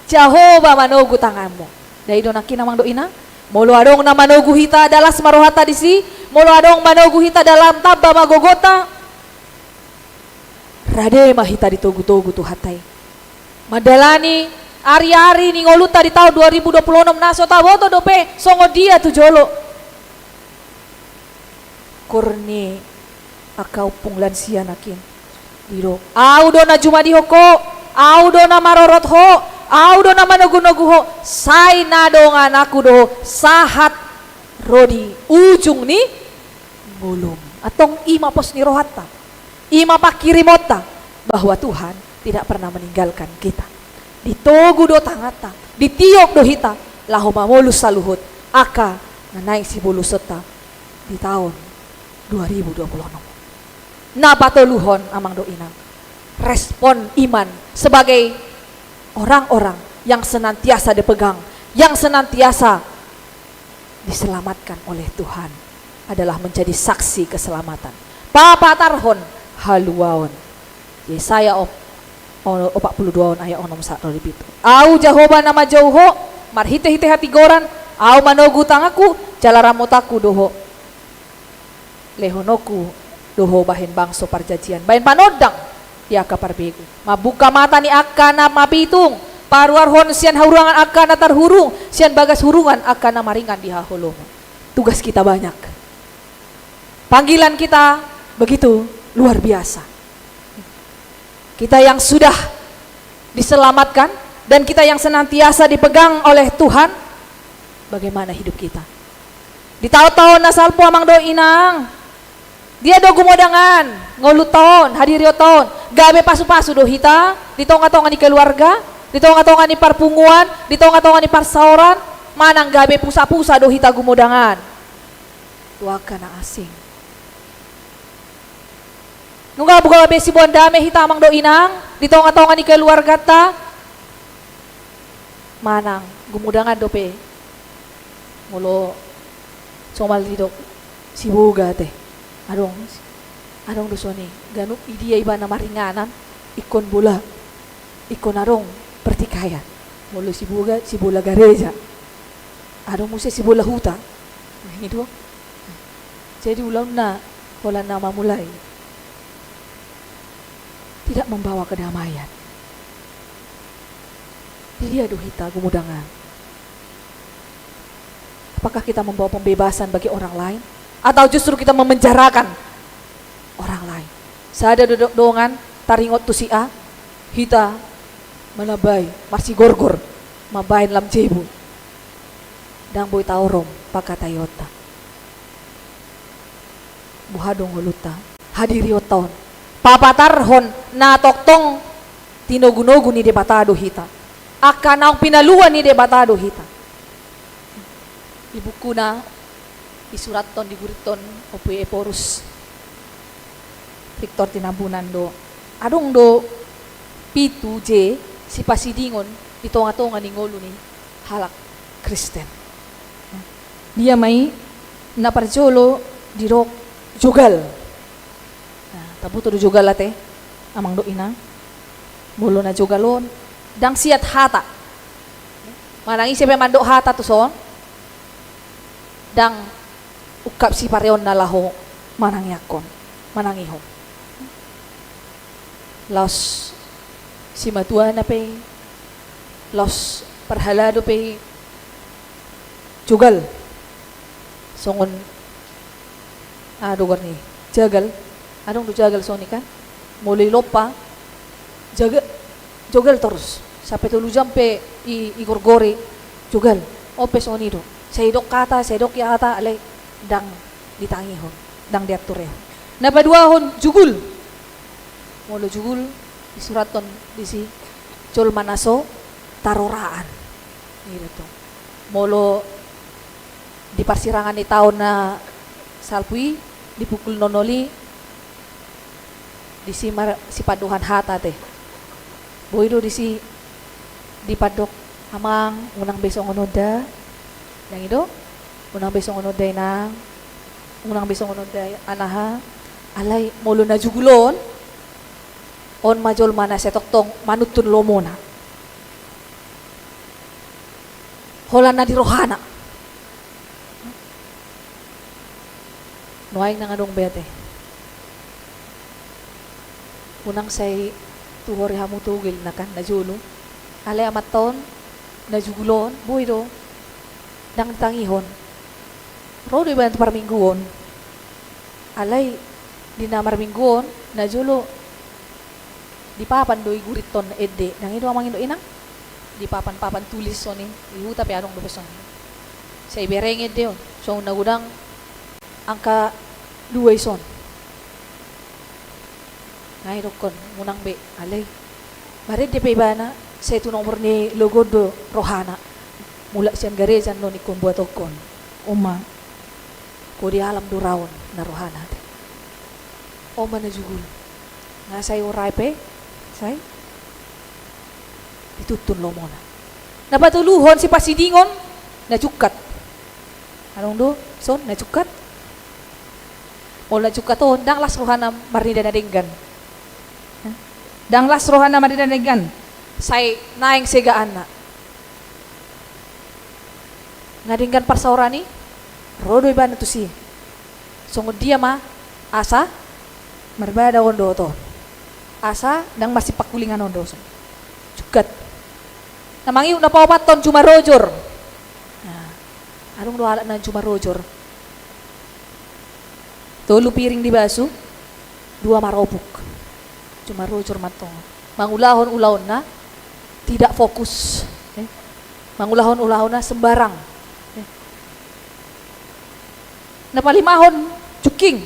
Jahowa manogu tanganmu. Dai do nangkin, amang dohot inang. Molo adong na manogu hita, dalas ma rohanta disi. Molo adong manogu hita, dalan tamba ma gogota. Rade ma hita ditogu-togu Tuhanta i. Mandalani ari-ari ni ngolunta di taon dua ribu dua puluh enam na so taboto dope songon dia tu jolo. Ukur ni angka ompung lansia nangkin. Didok, au do na jumadihon ho, au do na marorot ho, au do na manogu-nogu ho, sai na dongan ahu do ho, sahat ro di ujung ni ngolum. Antong i ma pos ni rohanta, i ma pangkirimonta, bahwa Tuhan tidak pernah meninggalkan kita. Ditogu do tanganta, ditiop do hita, laho mamolus saluhut angka na naeng sibolusonta di taon dua ribu dua puluh enam. Na patoluhon, amang dohot inang, respon iman sebagai orang-orang yang senantiasa dipegang, yang senantiasa diselamatkan oleh Tuhan adalah menjadi saksi keselamatan. Papatarhon haluaon. Yesaya op-, o-, opat puluh dua on ayat onom sahat ro di pitu. Au Jahowa na manjou ho, marhite-hite hatigoran, au manogu tanganku, jala ramotanku do ho. Lehononku do ho bahen bangso parjanjian, bahen panondang di angka parbegu. Mambuka mata ni angka na mapitung, paruarhon sian hahurangan angka na tarhurung, sian bagas hurungan angka na maringan di haholomon. Tugas kita banyak. Panggilan kita begitu luar biasa. Kita yang sudah diselamatkan dan kita yang senantiasa dipegang oleh Tuhan, bagaimana hidup kita? Di taon-taon na salpu, amang dohot inang, dia do gumodangan ngolunta on, hadirionta on? Gabe pasu-pasu do hita di tonga-tonga ni keluarga, di tonga-tonga ni parpunguan, di tonga-tonga ni parsaoran, manang gabe pusa-pusa do hita gumodangan tu angka na asing? Nunga gabe siboan dame hita, amang dohot inang, di tonga-tonga ni keluarganta? Manang gumodangan dope? Molo somal didok, siboga te. Adong, adong do songoni, ganup i dia ibana maringanan, ingkon bola, ingkon adong pertikaian. Molo siboga, sibola gareja. Adong muse sibola huta. Nah, i do. Jadi ulaonna holan na mamulai tidak membawa kedamaian. Di dia do hita gumodangan? Apakah kita membawa pembebasan bagi orang lain, atau justru kita memenjarakan orang lain? Sada do-, do-, dongan taringot tu si A, hita manambai, marsigorgor, mambahen lam jebu. Ndang boi taorom pangkataionta. Boha do ngolunta, hadirionta on? Papatarhon na tongtong tinogu-nogu ni Debata do hita, angka naung pinalua ni Debata do hita. Di bukuna disurathon, digurithon Ompu Ephorus Victor Tinambunan do, adong do pitu je sipasidingon di tonga-tonga ni ngolu ni halak Kristen. Dia ma i? Na parjolo didok jogal. Nah, taboto do jogal ate, amang dohot inang? Molo na jogal on, ndang siat hata. Manang ise pe mandok hata tuson, ndang ungkap sipareonna laho manangiangkon, manangihon. Laos simatuana pe, laos parhalado pe, jogal. Songon, ah, dogor ni jagal. Adong do jagal songoni kan? Molo i lompa, jaga-, jogal torus. Sampe tolu jam pe i, i gorgori, jogal. On pe songoni do. Sai didok hata, sai didok hata, alai ndang ditangihon, ndang diaturehon. Na paduahon, jugul. Molo jugul, disurathon disi jolma na so taroraan. I do tong. Molo di parsirangan ni taon na salpu i, di pukul nol nol i, disi mar-, sipandohan hata te. Boi do disi dipandok, amang, unang be songon on da. Nang i do, unang be songon on da inang, unang be songon on da anaha. Alai molo na jugul on, on ma jolma na sai tongtong manuntun lomona. Holan na di rohana. Nuaeng ndang adong be ate. Unang sai tuhori hamu togel na kan na jolo. Alai amanta on na jugul on, boi do. Ndang ditangihon. Ro do ibana tu parmingguon. Alai di na marmingguon, na jolo dipapan do i gurit on ende. Nang i do amang inang. Dipapan-papan tulis songon i, di huta pe adong dope songon i. Sai ibereng ende on, songon na godang angka dua i son. Nang i dokkon, unang be, alai. Marende pe ibana, sai tu nomor ni logo on do rohana. Mulak sian gareja annon ingkon buat ingkon. On ma. Kode alam do ra on na rohana ate. On ma na jugul. Nga sai ora pe, sai dituntun lomona. Na patoluhon sipasidingon, na jungkat. Adong do, son, na jungkat. Molo na jungkat on, ndang las rohana marnida na denggan. Ndang las rohana marnida na denggan. Sai naeng segaanna. Na denggan parsaoran i, ro do ibana tusi. Songon dia ma, asa marbada on dohot on. Asa ndang marsipangkulingan on do son. Jungkat. Na mangihut na paopathon jumarojor. Nah, adong do halak na jumarojor. Tolu piring dibasu, dua maropuk. Jumarojor mantong. Mangulahon ulaonna, tidak fokus. Eh. Mangulahon ulaonna sembarang. Eh. Na palimahon jungking.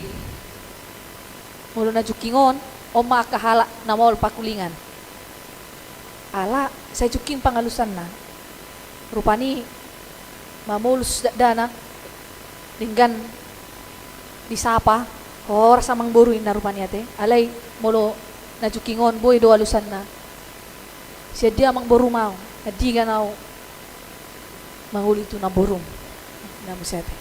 Molo na jungking on, on ma angka halak na maol pangkulingan. Ala sai jungking pangalusanna. Rupani mamolus dakdanak, denggan disapa, horas amangboru inna rupani ate. Alai molo na jungking on boi do alusanna. Sian dia amangborum au, andigan au mangoli tu namborum. Inna muse ate.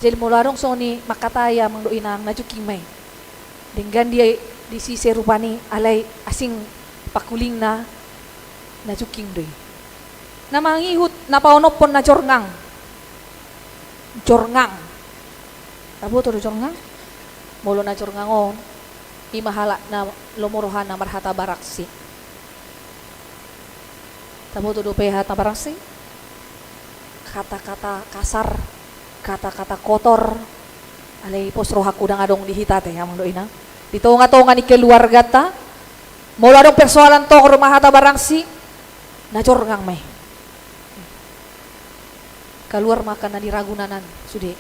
Jadi molo adong songon i mangkatai amang dohot inang, na jungking ma i. Denggan dia disise rupani, alai asing pangkulingna, na jungking do i. Na mangihut na paonomhon na jorngang. Jorngang. Taboto do jorngang? Molo na jorngang on, i ma halak na lomo rohana marhata barangsi. Taboto dope hata barangsi? Kata-kata kasar, kata-kata kotor. Alai pos rohangku ndang adong di hita ate, amang dohot inang. Di tonga-tonga ni keluarganta, molo adong persoalan tonga do marhata barangsi, na jorngang ma i. Kaluar ma angka na di ragunan an sude.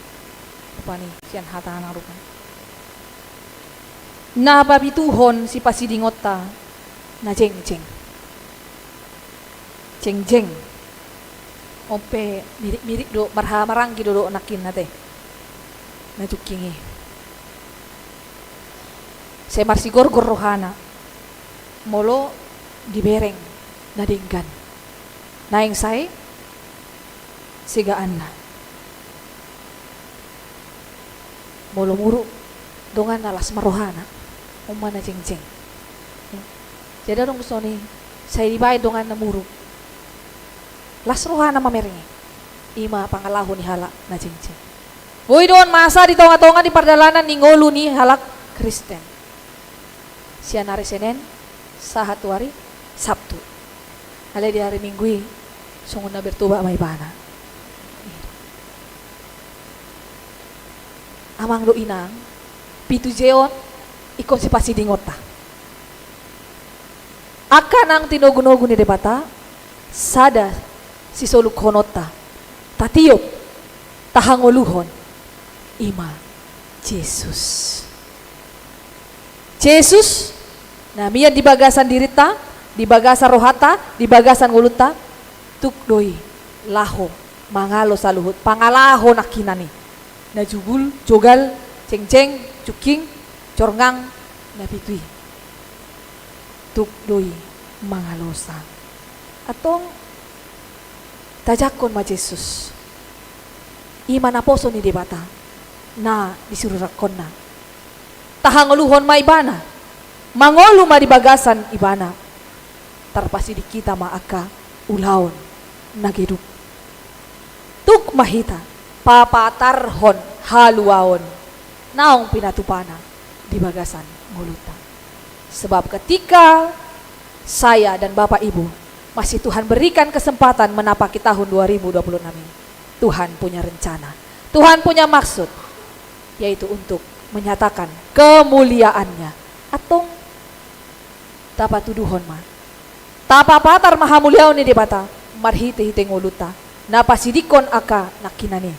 Rupani sian hatana rupani. Na papituhon sipasidingonta, na jengjeng. Jengjeng. On pe mirip-mirip do, marhamaranggi do dohot nangkin ate. Na jungking i. Sai marsigorgor rohana. Molo dibereng na denggan. Naeng sai segaanna. Molo muruk donganna las ma rohana, on ma na jengjeng. Jadi adong songon i, sai dibaen donganna muruk, las rohana mamereng i. I ma pangalaho ni halak na jengjeng. Boi do on masa di tonga-tonga ni pardalanan ni ngolu ni halak Kristen. Sian ari Senen sahat tu ari Sabtu. Alai di ari Minggu i songon na bertobat ma ibana. Amang dohot inang, pitu je on ingkon sipasidingonta. Angka nang tinogunogu ni Debata, sada sisolukhononta, tatiop, tahangoluhon, i ma Jesus. Jesus, Na mian di bagasan dirinta, di bagasan rohanta, di bagasan ngolunta, tuk do i laho mangalo saluhut pangalaho nangkinan i. Na jugul, jogal, cengjeng, cungking, corngang, na pitu i. Tuk do i mangalosa. Antong tajangkon ma Jesus. I ma naposo ni Debata na disururakkonna. Tahangoluhon ma Ibana, mangolu ma di bagasan Ibana. Tarpasidik hita ma angka ulaon na geduk. Tuk ma hita papatarhon haluaon naung pinatupana di bagasan ngolunta. Sebab ketika saya dan Bapak Ibu masih Tuhan berikan kesempatan menapaki tahun dua ribu dua puluh enam ini, Tuhan punya rencana, Tuhan punya maksud, yaitu untuk menyatakan kemuliaan-Nya. Antong tapatuduhon ma, tapapatar ma hamuliaon ni Debata marhitehite ngolunta na pasidikkon angka nangkinan i.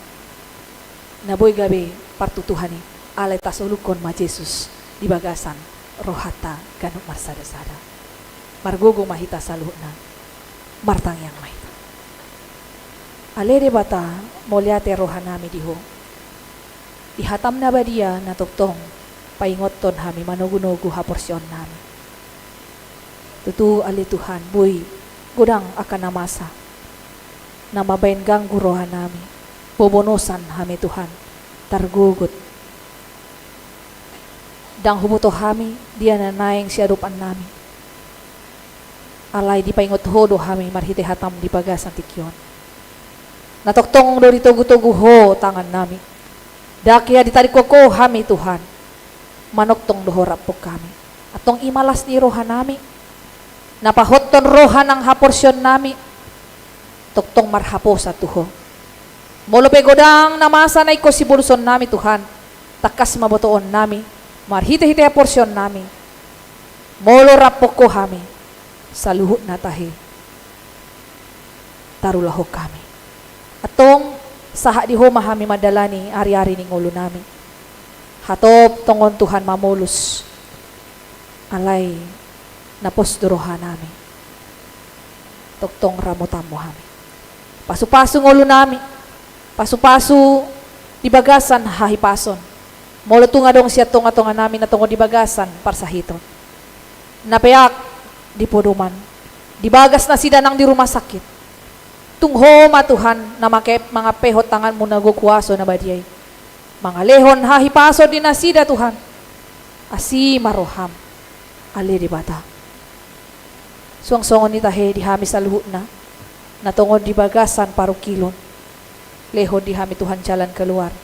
Na boi gabe partutuhan i, alai tasolukkon ma Jesus di bagasan rohanta ganup marsadasada. Margogo ma hita saluhutna. Martangiang ma hita. Ale Debata, mauliate rohanami di Ho. Di hataM na badia na tongtong paingothon hami manogunogu haporseaonnami. Tutu ale Tuhan, boi godang angka na masa na mambaen ganggu rohanami, bobonosan hami Tuhan, targogot. Ndang huboto hami dia na naeng siadopannami. Alai dipaingot Ho do hami marhite hataM di bagasan tingki on. Na tongtong do ditogutogu Ho tangannami. Ndang hea ditadingkon Ho hami Tuhan. Manongtong do Ho rap hami. Antong i ma las ni rohanami. Na pahothon roha nang haporseaonnami. Tongtong marhaposan tu Ho. Molo pe godang na masa na ingkon sibolusonnami Tuhan, tangkas ma botoonnami, marhitehite haporseaonnami. Molo rap Ho hami, saluhutna tahe, tarulahon hami. Antong sahat di Ho ma hami mandalani ariari ni ngolunami. Hatop tongon Tuhan mamolus. Alai na pos do rohanami. Tongtong ramotanMu hami. Pasupasu ngolunami. Pasupasu di bagasan hahipason. Molo tung adong sian tongatonganami na tongon di bagasan parsahiton, na peak di podoman, di bagas nasida nang di rumah sakit, tung Ho ma Tuhan na mangke-, mangampehon tanganMu na gok kuaso na badia i. Mangalehon hahipason di nasida Tuhan. Asi ma rohaM, ale Debata. Suang songon i tahe di hami saluhutna na tongon di bagasan parungkilon. Lehon di hami Tuhan jalan keluar.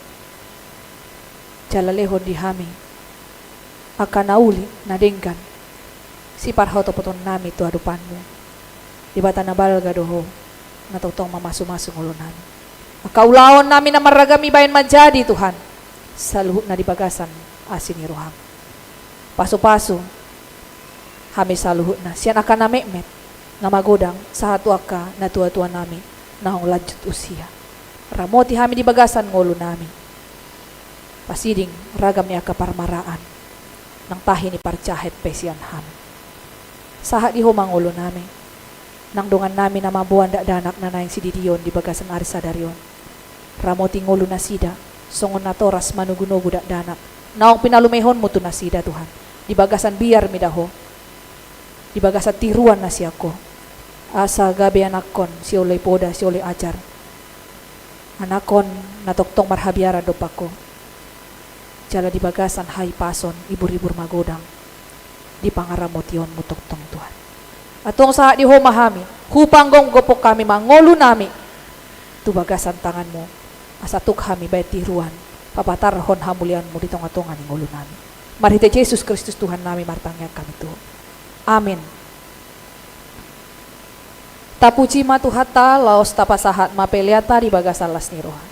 Jala lehon di hami angka na uli na denggan siparhatopoton nami tu adopanMu. Debata na balga do Ho, na tongtong mamasumasu ngolunami. Angka ulaon nami na marragam i baen manjadi Tuhan, saluhutna di bagasan asi ni rohaM. Pasupasu hami saluhutna sian angka na metmet, na magodang, sahat tu angka natuatua nami naung lanjut usia. Ramoti hami di bagasan ngolunami. Pasiding ragam ni angka parmaraan nang tahi ni parjahet pe sian hami. Sahat di Ho ma ngolunami. Nang dongannami na mamboan dakdanak na naeng sididion di bagasan ari sadari on, ramoti ngolu nasida songon natoras manogunogu dakdanak naung pinalumehonMu tu nasida Tuhan. Di bagasan biar mida Ho, di bagasan tiruan na sian Ho, asa gabe anakkon sioloi poda sioloi ajar, anakkon na tongtong marhabiaran dompak Ho. Jala di bagasan hahipason ibur-ibur magodang di pangaramotionMu tongtong Tuhan. Antong sahat di Ho ma hami, hupanggomgophon hami ma ngolunami tu bagasan tanganMu, asa tuk hami baen tiruan papatarhon hamuliaonMu di tongatonga ni ngolunami. Marhite Jesus Kristus Tuhannami martangiang hami tu Ho. Amin. Tapuji ma Tuhanta, laos tapasahat ma peleanta di bagasan las ni roha.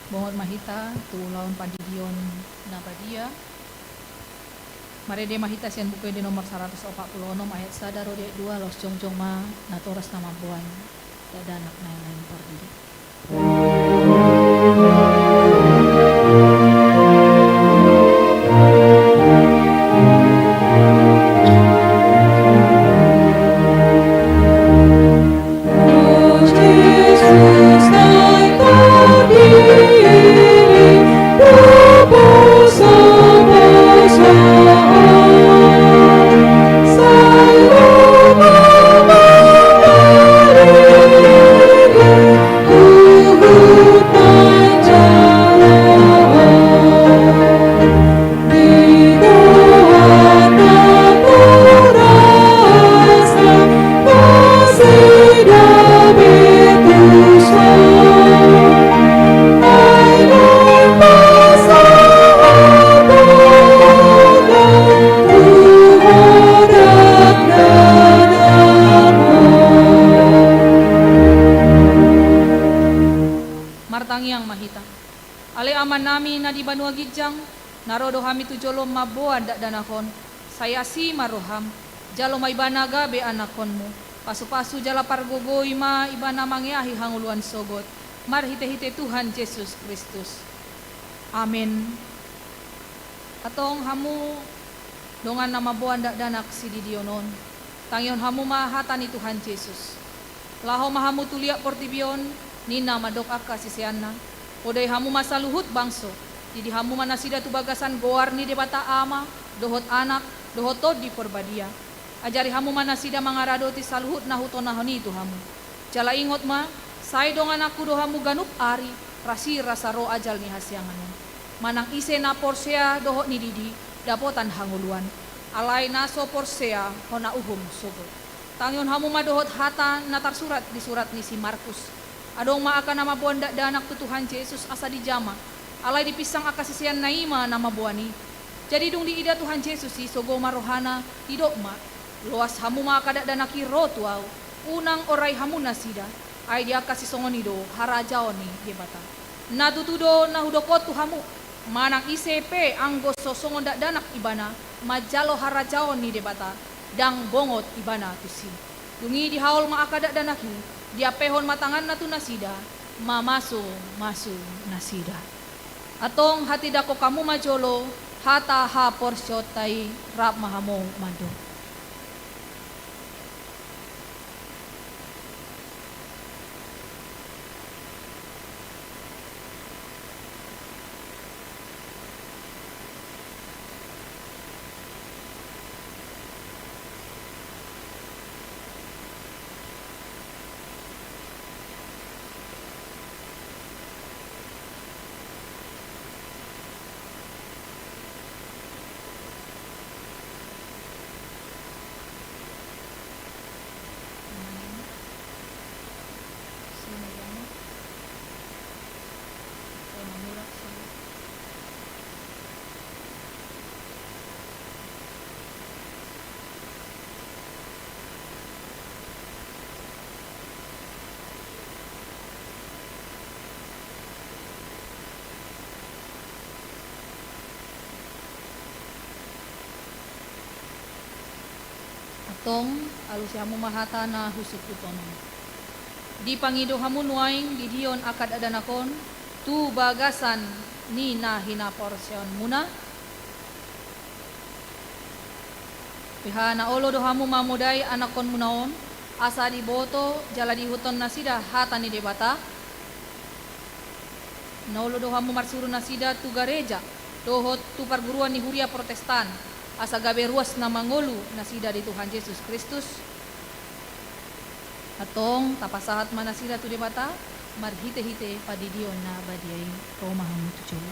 Bongot ma hita tu ulaon pandidion na badia. Marende ma hita sian Buku Ende nomor saratus opat pulu onom ayat sada ro di ayat dua, laos jongjong ma natoras na mamboan dakdanak na naeng pardidi. Martangiang ma hita. Ale Amanami na di banua ginjang, na ro do hami tu jolom mamboan dakdanak on, sai asi ma roham, jalo ma ibana gabe anakkonmu, pasupasu jala pargogoi ma ibana mangeahi hangoluan sogot, marhitehite Tuhan Jesus Kristus. Amen. Antong hamu dongan na mamboan dakdanak sididion on, tangihon hamu ma hata ni Tuhan Jesus. Laho ma hamu tu liat portibi on, ninna mandok angka siseanna, podai hamu ma saluhut bangso, didi hamu ma nasida tu bagasan goar ni Debata Ama, dohot Anak, dohot Tondi Porbadia. Ajari hamu ma nasida mangaradoti saluhut na hutonahon i tu hamu. Jala ingot ma, sai dongananku do hamu ganup ari, rasirasa ro ajal ni hasiangan on. Manang ise na porsea dohot nididi, dapotan hangoluan. Alai na so porsea, hona uhum sogot. Tangihon hamu ma dohot hata na tarsurat di surat ni si Markus. Adong ma angka na mamboan dakdanak tu Tuhan Jesus asa dijama. Alai dipinsang angka siseanna i ma na mamboan i. Jadi dung diida Tuhan Jesus i, sogo ma rohana, didok ma, loas hamu ma angka dakdanak i ro tu Ahu. Unang orai hamu nasida, ai di angka sisongon i do harajaon ni Debata. Na tutu do na hudok on tu hamu, manang ise pe anggo so songon dakdanak ibana manjalo harajaon ni Debata, ndang bongot ibana tusi. Dung i dihaol ma angka dakdanak i, diampehon ma tanganna tu nasida, mamasumasu nasida. Antong hatindangkon hamu ma jolo hata haporseaonta i, rap ma hamu mandok. Antong, alusi hamu ma hata na husungkuthon on. Dipangido hamu nuaeng didion angka dakdanak on tu bagasan ni na hinaporseaonmuna. Beha na olo do hamu mamodai anakkonmuna on, asa diboto jala diihuthon nasida hata ni Debata? Na olo do hamu marsuru nasida tu gareja dohot tu parguruan ni huria Protestan? asa gabe ruas na mangolu nasida di Tuhan Jesus Kristus. Antong tapasahat ma nasida tu Debata marhite-hite pandidion na badia i. Ro ma hamu tu jolo.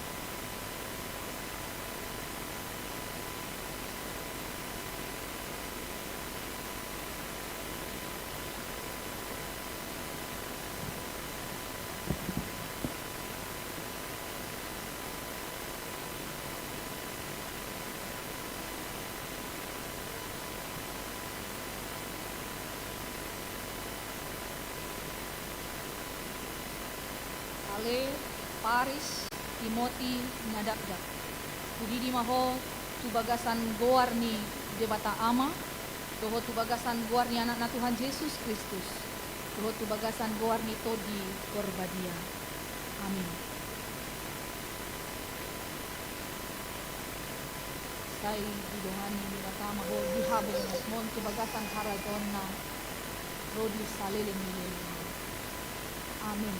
Ale Paris Timoti na dakdak, hudidi ma ho tu bagasan goar ni Debata Ama, dohot tu bagasan goar ni Anakna Tuhan Jesus Kristus, dohot tu bagasan goar ni Tondi Porbadia. Amin. Sai didongani Debata ma ho di hamu, mon tu bagasan harajaonna ro di saleleng ni lelengna. Amin.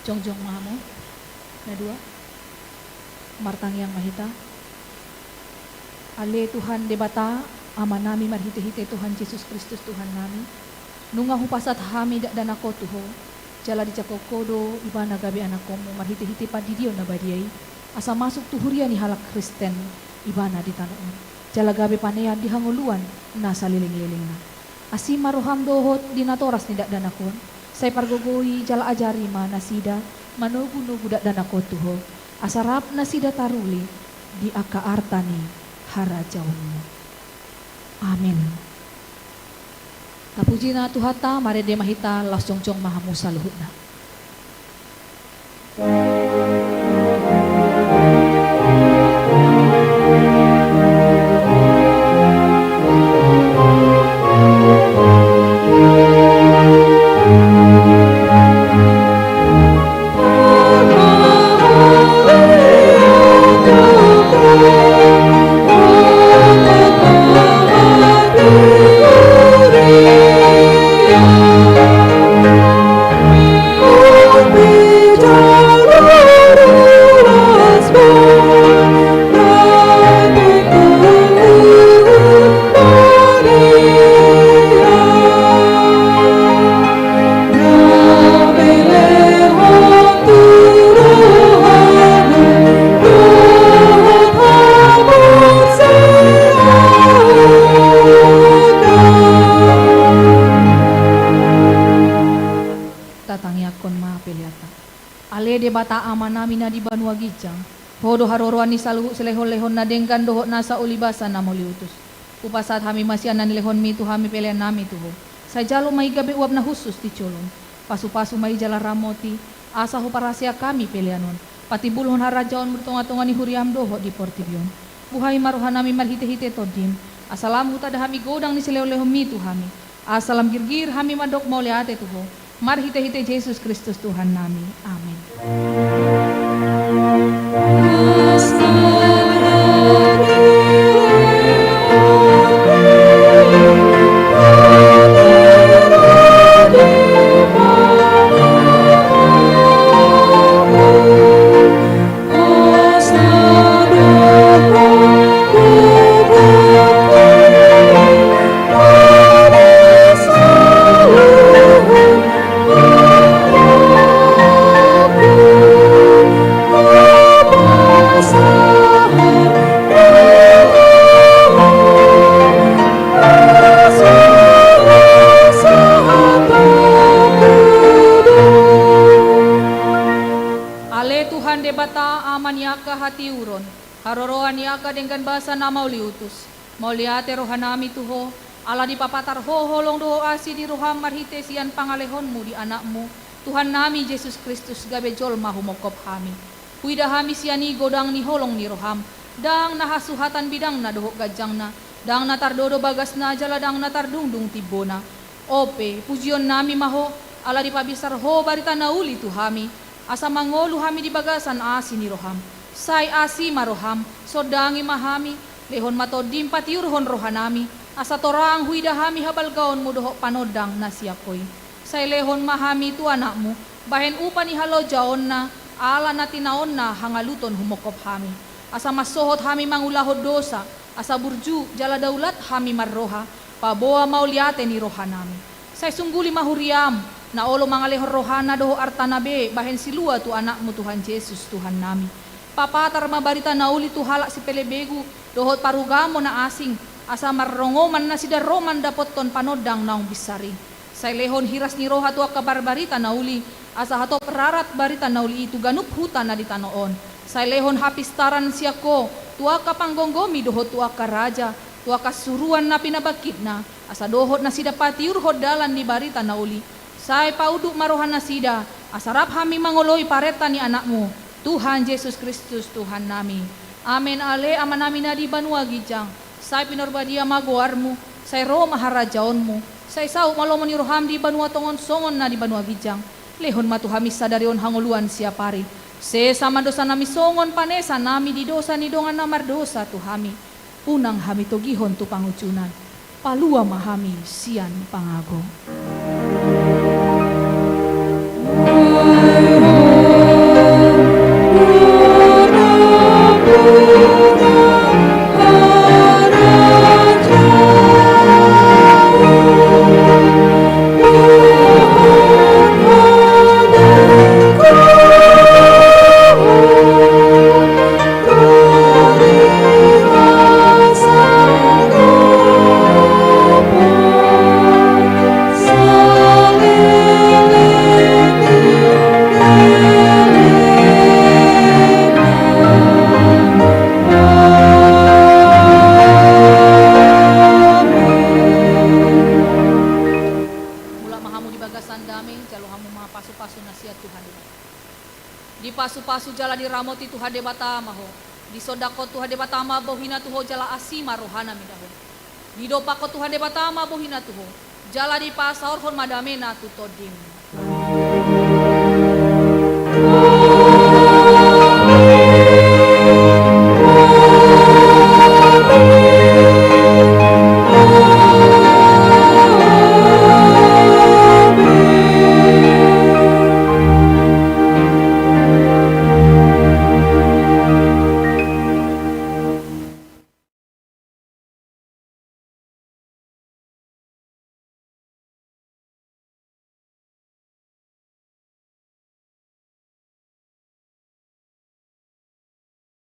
Jongjong ma hamu. Na dua. Martangiang ma hita. Ale Tuhan Debata, Amanami marhite-hite Tuhan Jesus Kristus Tuhannami, nunga hupasahat hami dakdanak on tu Ho, jala dijangkon Ho do Ibana gabe anakkonmu marhite-hite pandidion na badia i, asa masuk tu huria ni halak Kristen Ibana di tano on, jala gabe panean di hangoluan na saleleng-lelengna. Asi ma roham dohot di natoras ni dakdanak on, sai pargogoi jala ajari ma nasida manogu-nogu dakdanak on tu Ho, asa rap nasida taruli di angka arta ni harajaonmu. Amin. Tapujina Tuhanta, marende ma hita, laos jongjong ma hamu saluhutna. Tatangiangkon ma peleanta. Ale Debata Amanami na di banua ginjang, Ho do haroroan ni saluhut silehon-lehon na denggan dohot nasa uli basa na mauliutus. Hupasahat hami ma sian na nilehonmi tu hami peleannami tu Ho. Sai jalo ma i gabe uap na hushus di jolom. Pasu-pasu ma i jala ramoti, asa huparhaseang hami pelean on patimbulhon harajaonmu di tonga-tonga ni huriam dohot di portibi on. Buhai ma rohanami marhite-hite Tondim, asa lam hutanda hami godang ni silehon-lehonmi tu hami, asa lam girgir hami mandok mauliate tu Ho, marhite-hite Jesus Kristus Tuhannami. Amin. Ale Tuhan Debata, Ama ni angka hatiuron, haroroan ni angka denggan basa na mauliutus, mauliate rohanami tu Ho, ala dipapatar Ho holong dohot asi ni roham marhite sian pangalehonmu di Anakmu, Tuhannami Jesus Kristus, gabe jolma humongkop hami. Huida hami sian i godang ni holong ni roham, ndang na hasuhatan bidangna dohot ganjangna, ndang na tardodo bagasna jala ndang na tardungdung timbona. Ope, pujionnami ma Ho, ala dipabinsar Ho barita na uli tu hami, asa mangolu hami di bagasan asi ni roham. Sai asi ma roham, sondangi ma hami, lehon ma Tondim patiurhon rohanami, asa torang huida hami habalgaonmu dohot panondang na sian Ho i. Sai lehon ma hami tu Anakmu, bahen upa ni halojaonna, ala na tinaonna hangaluton humongkop hami. Asa mansohot hami mangulahon dosa, asa burju jala daulat hami marroha, paboa mauliate ni rohanami. Sai sungguli ma huriam, na olo mangalehon rohana dohot artana be bahen silua tu Anakmu Tuhan Jesus Tuhannami. Papatar ma barita na uli tu halak sipelebegu, dohot parugamo na asing, asa marrongoman nasida ro mandapothon panondang naung binsar i. Sai lehon hiras ni roha tu angka parbarita na uli, asa hatop rarat barita na uli i tu ganup huta na di tano on. Sai lehon hapistaran sian Ho, tu angka panggomgomi dohot tu angka raja, tu angka suruan na pinabangkitna, asa dohot nasida patiurhon dalan ni barita na uli. Sai paunduk ma rohanasida, asa rap hami mangoloi parenta ni Anakmu, Tuhan Jesus Kristus Tuhannami. Amen. Ale Amanami na di banua ginjang, sai pinarbadia ma goarmu, sai ro ma harajaonmu, sai saut ma lomo ni roham di banua tonga on songon na di banua ginjang. Lehon ma tu hami sadari on hangoluan siapari. Sesa ma dosanami songon panesanami di dosa ni dongan na mardosa tu hami. Unang hami togihon tu pangunjunan. Palua ma hami sian pangago. Mulak ma hamu di bagasan dame, jalo hamu ma pasupasu na sian Tuhan Debata. Dipasupasu jala diramoti Tuhan Debata ma ho. Disondangkon Tuhan Debata ma bohina tu ho jala asi ma rohana midahon. Didompakkon Tuhan Debata ma bohina tu ho, jala dipasaorhon ma damena tu tondim.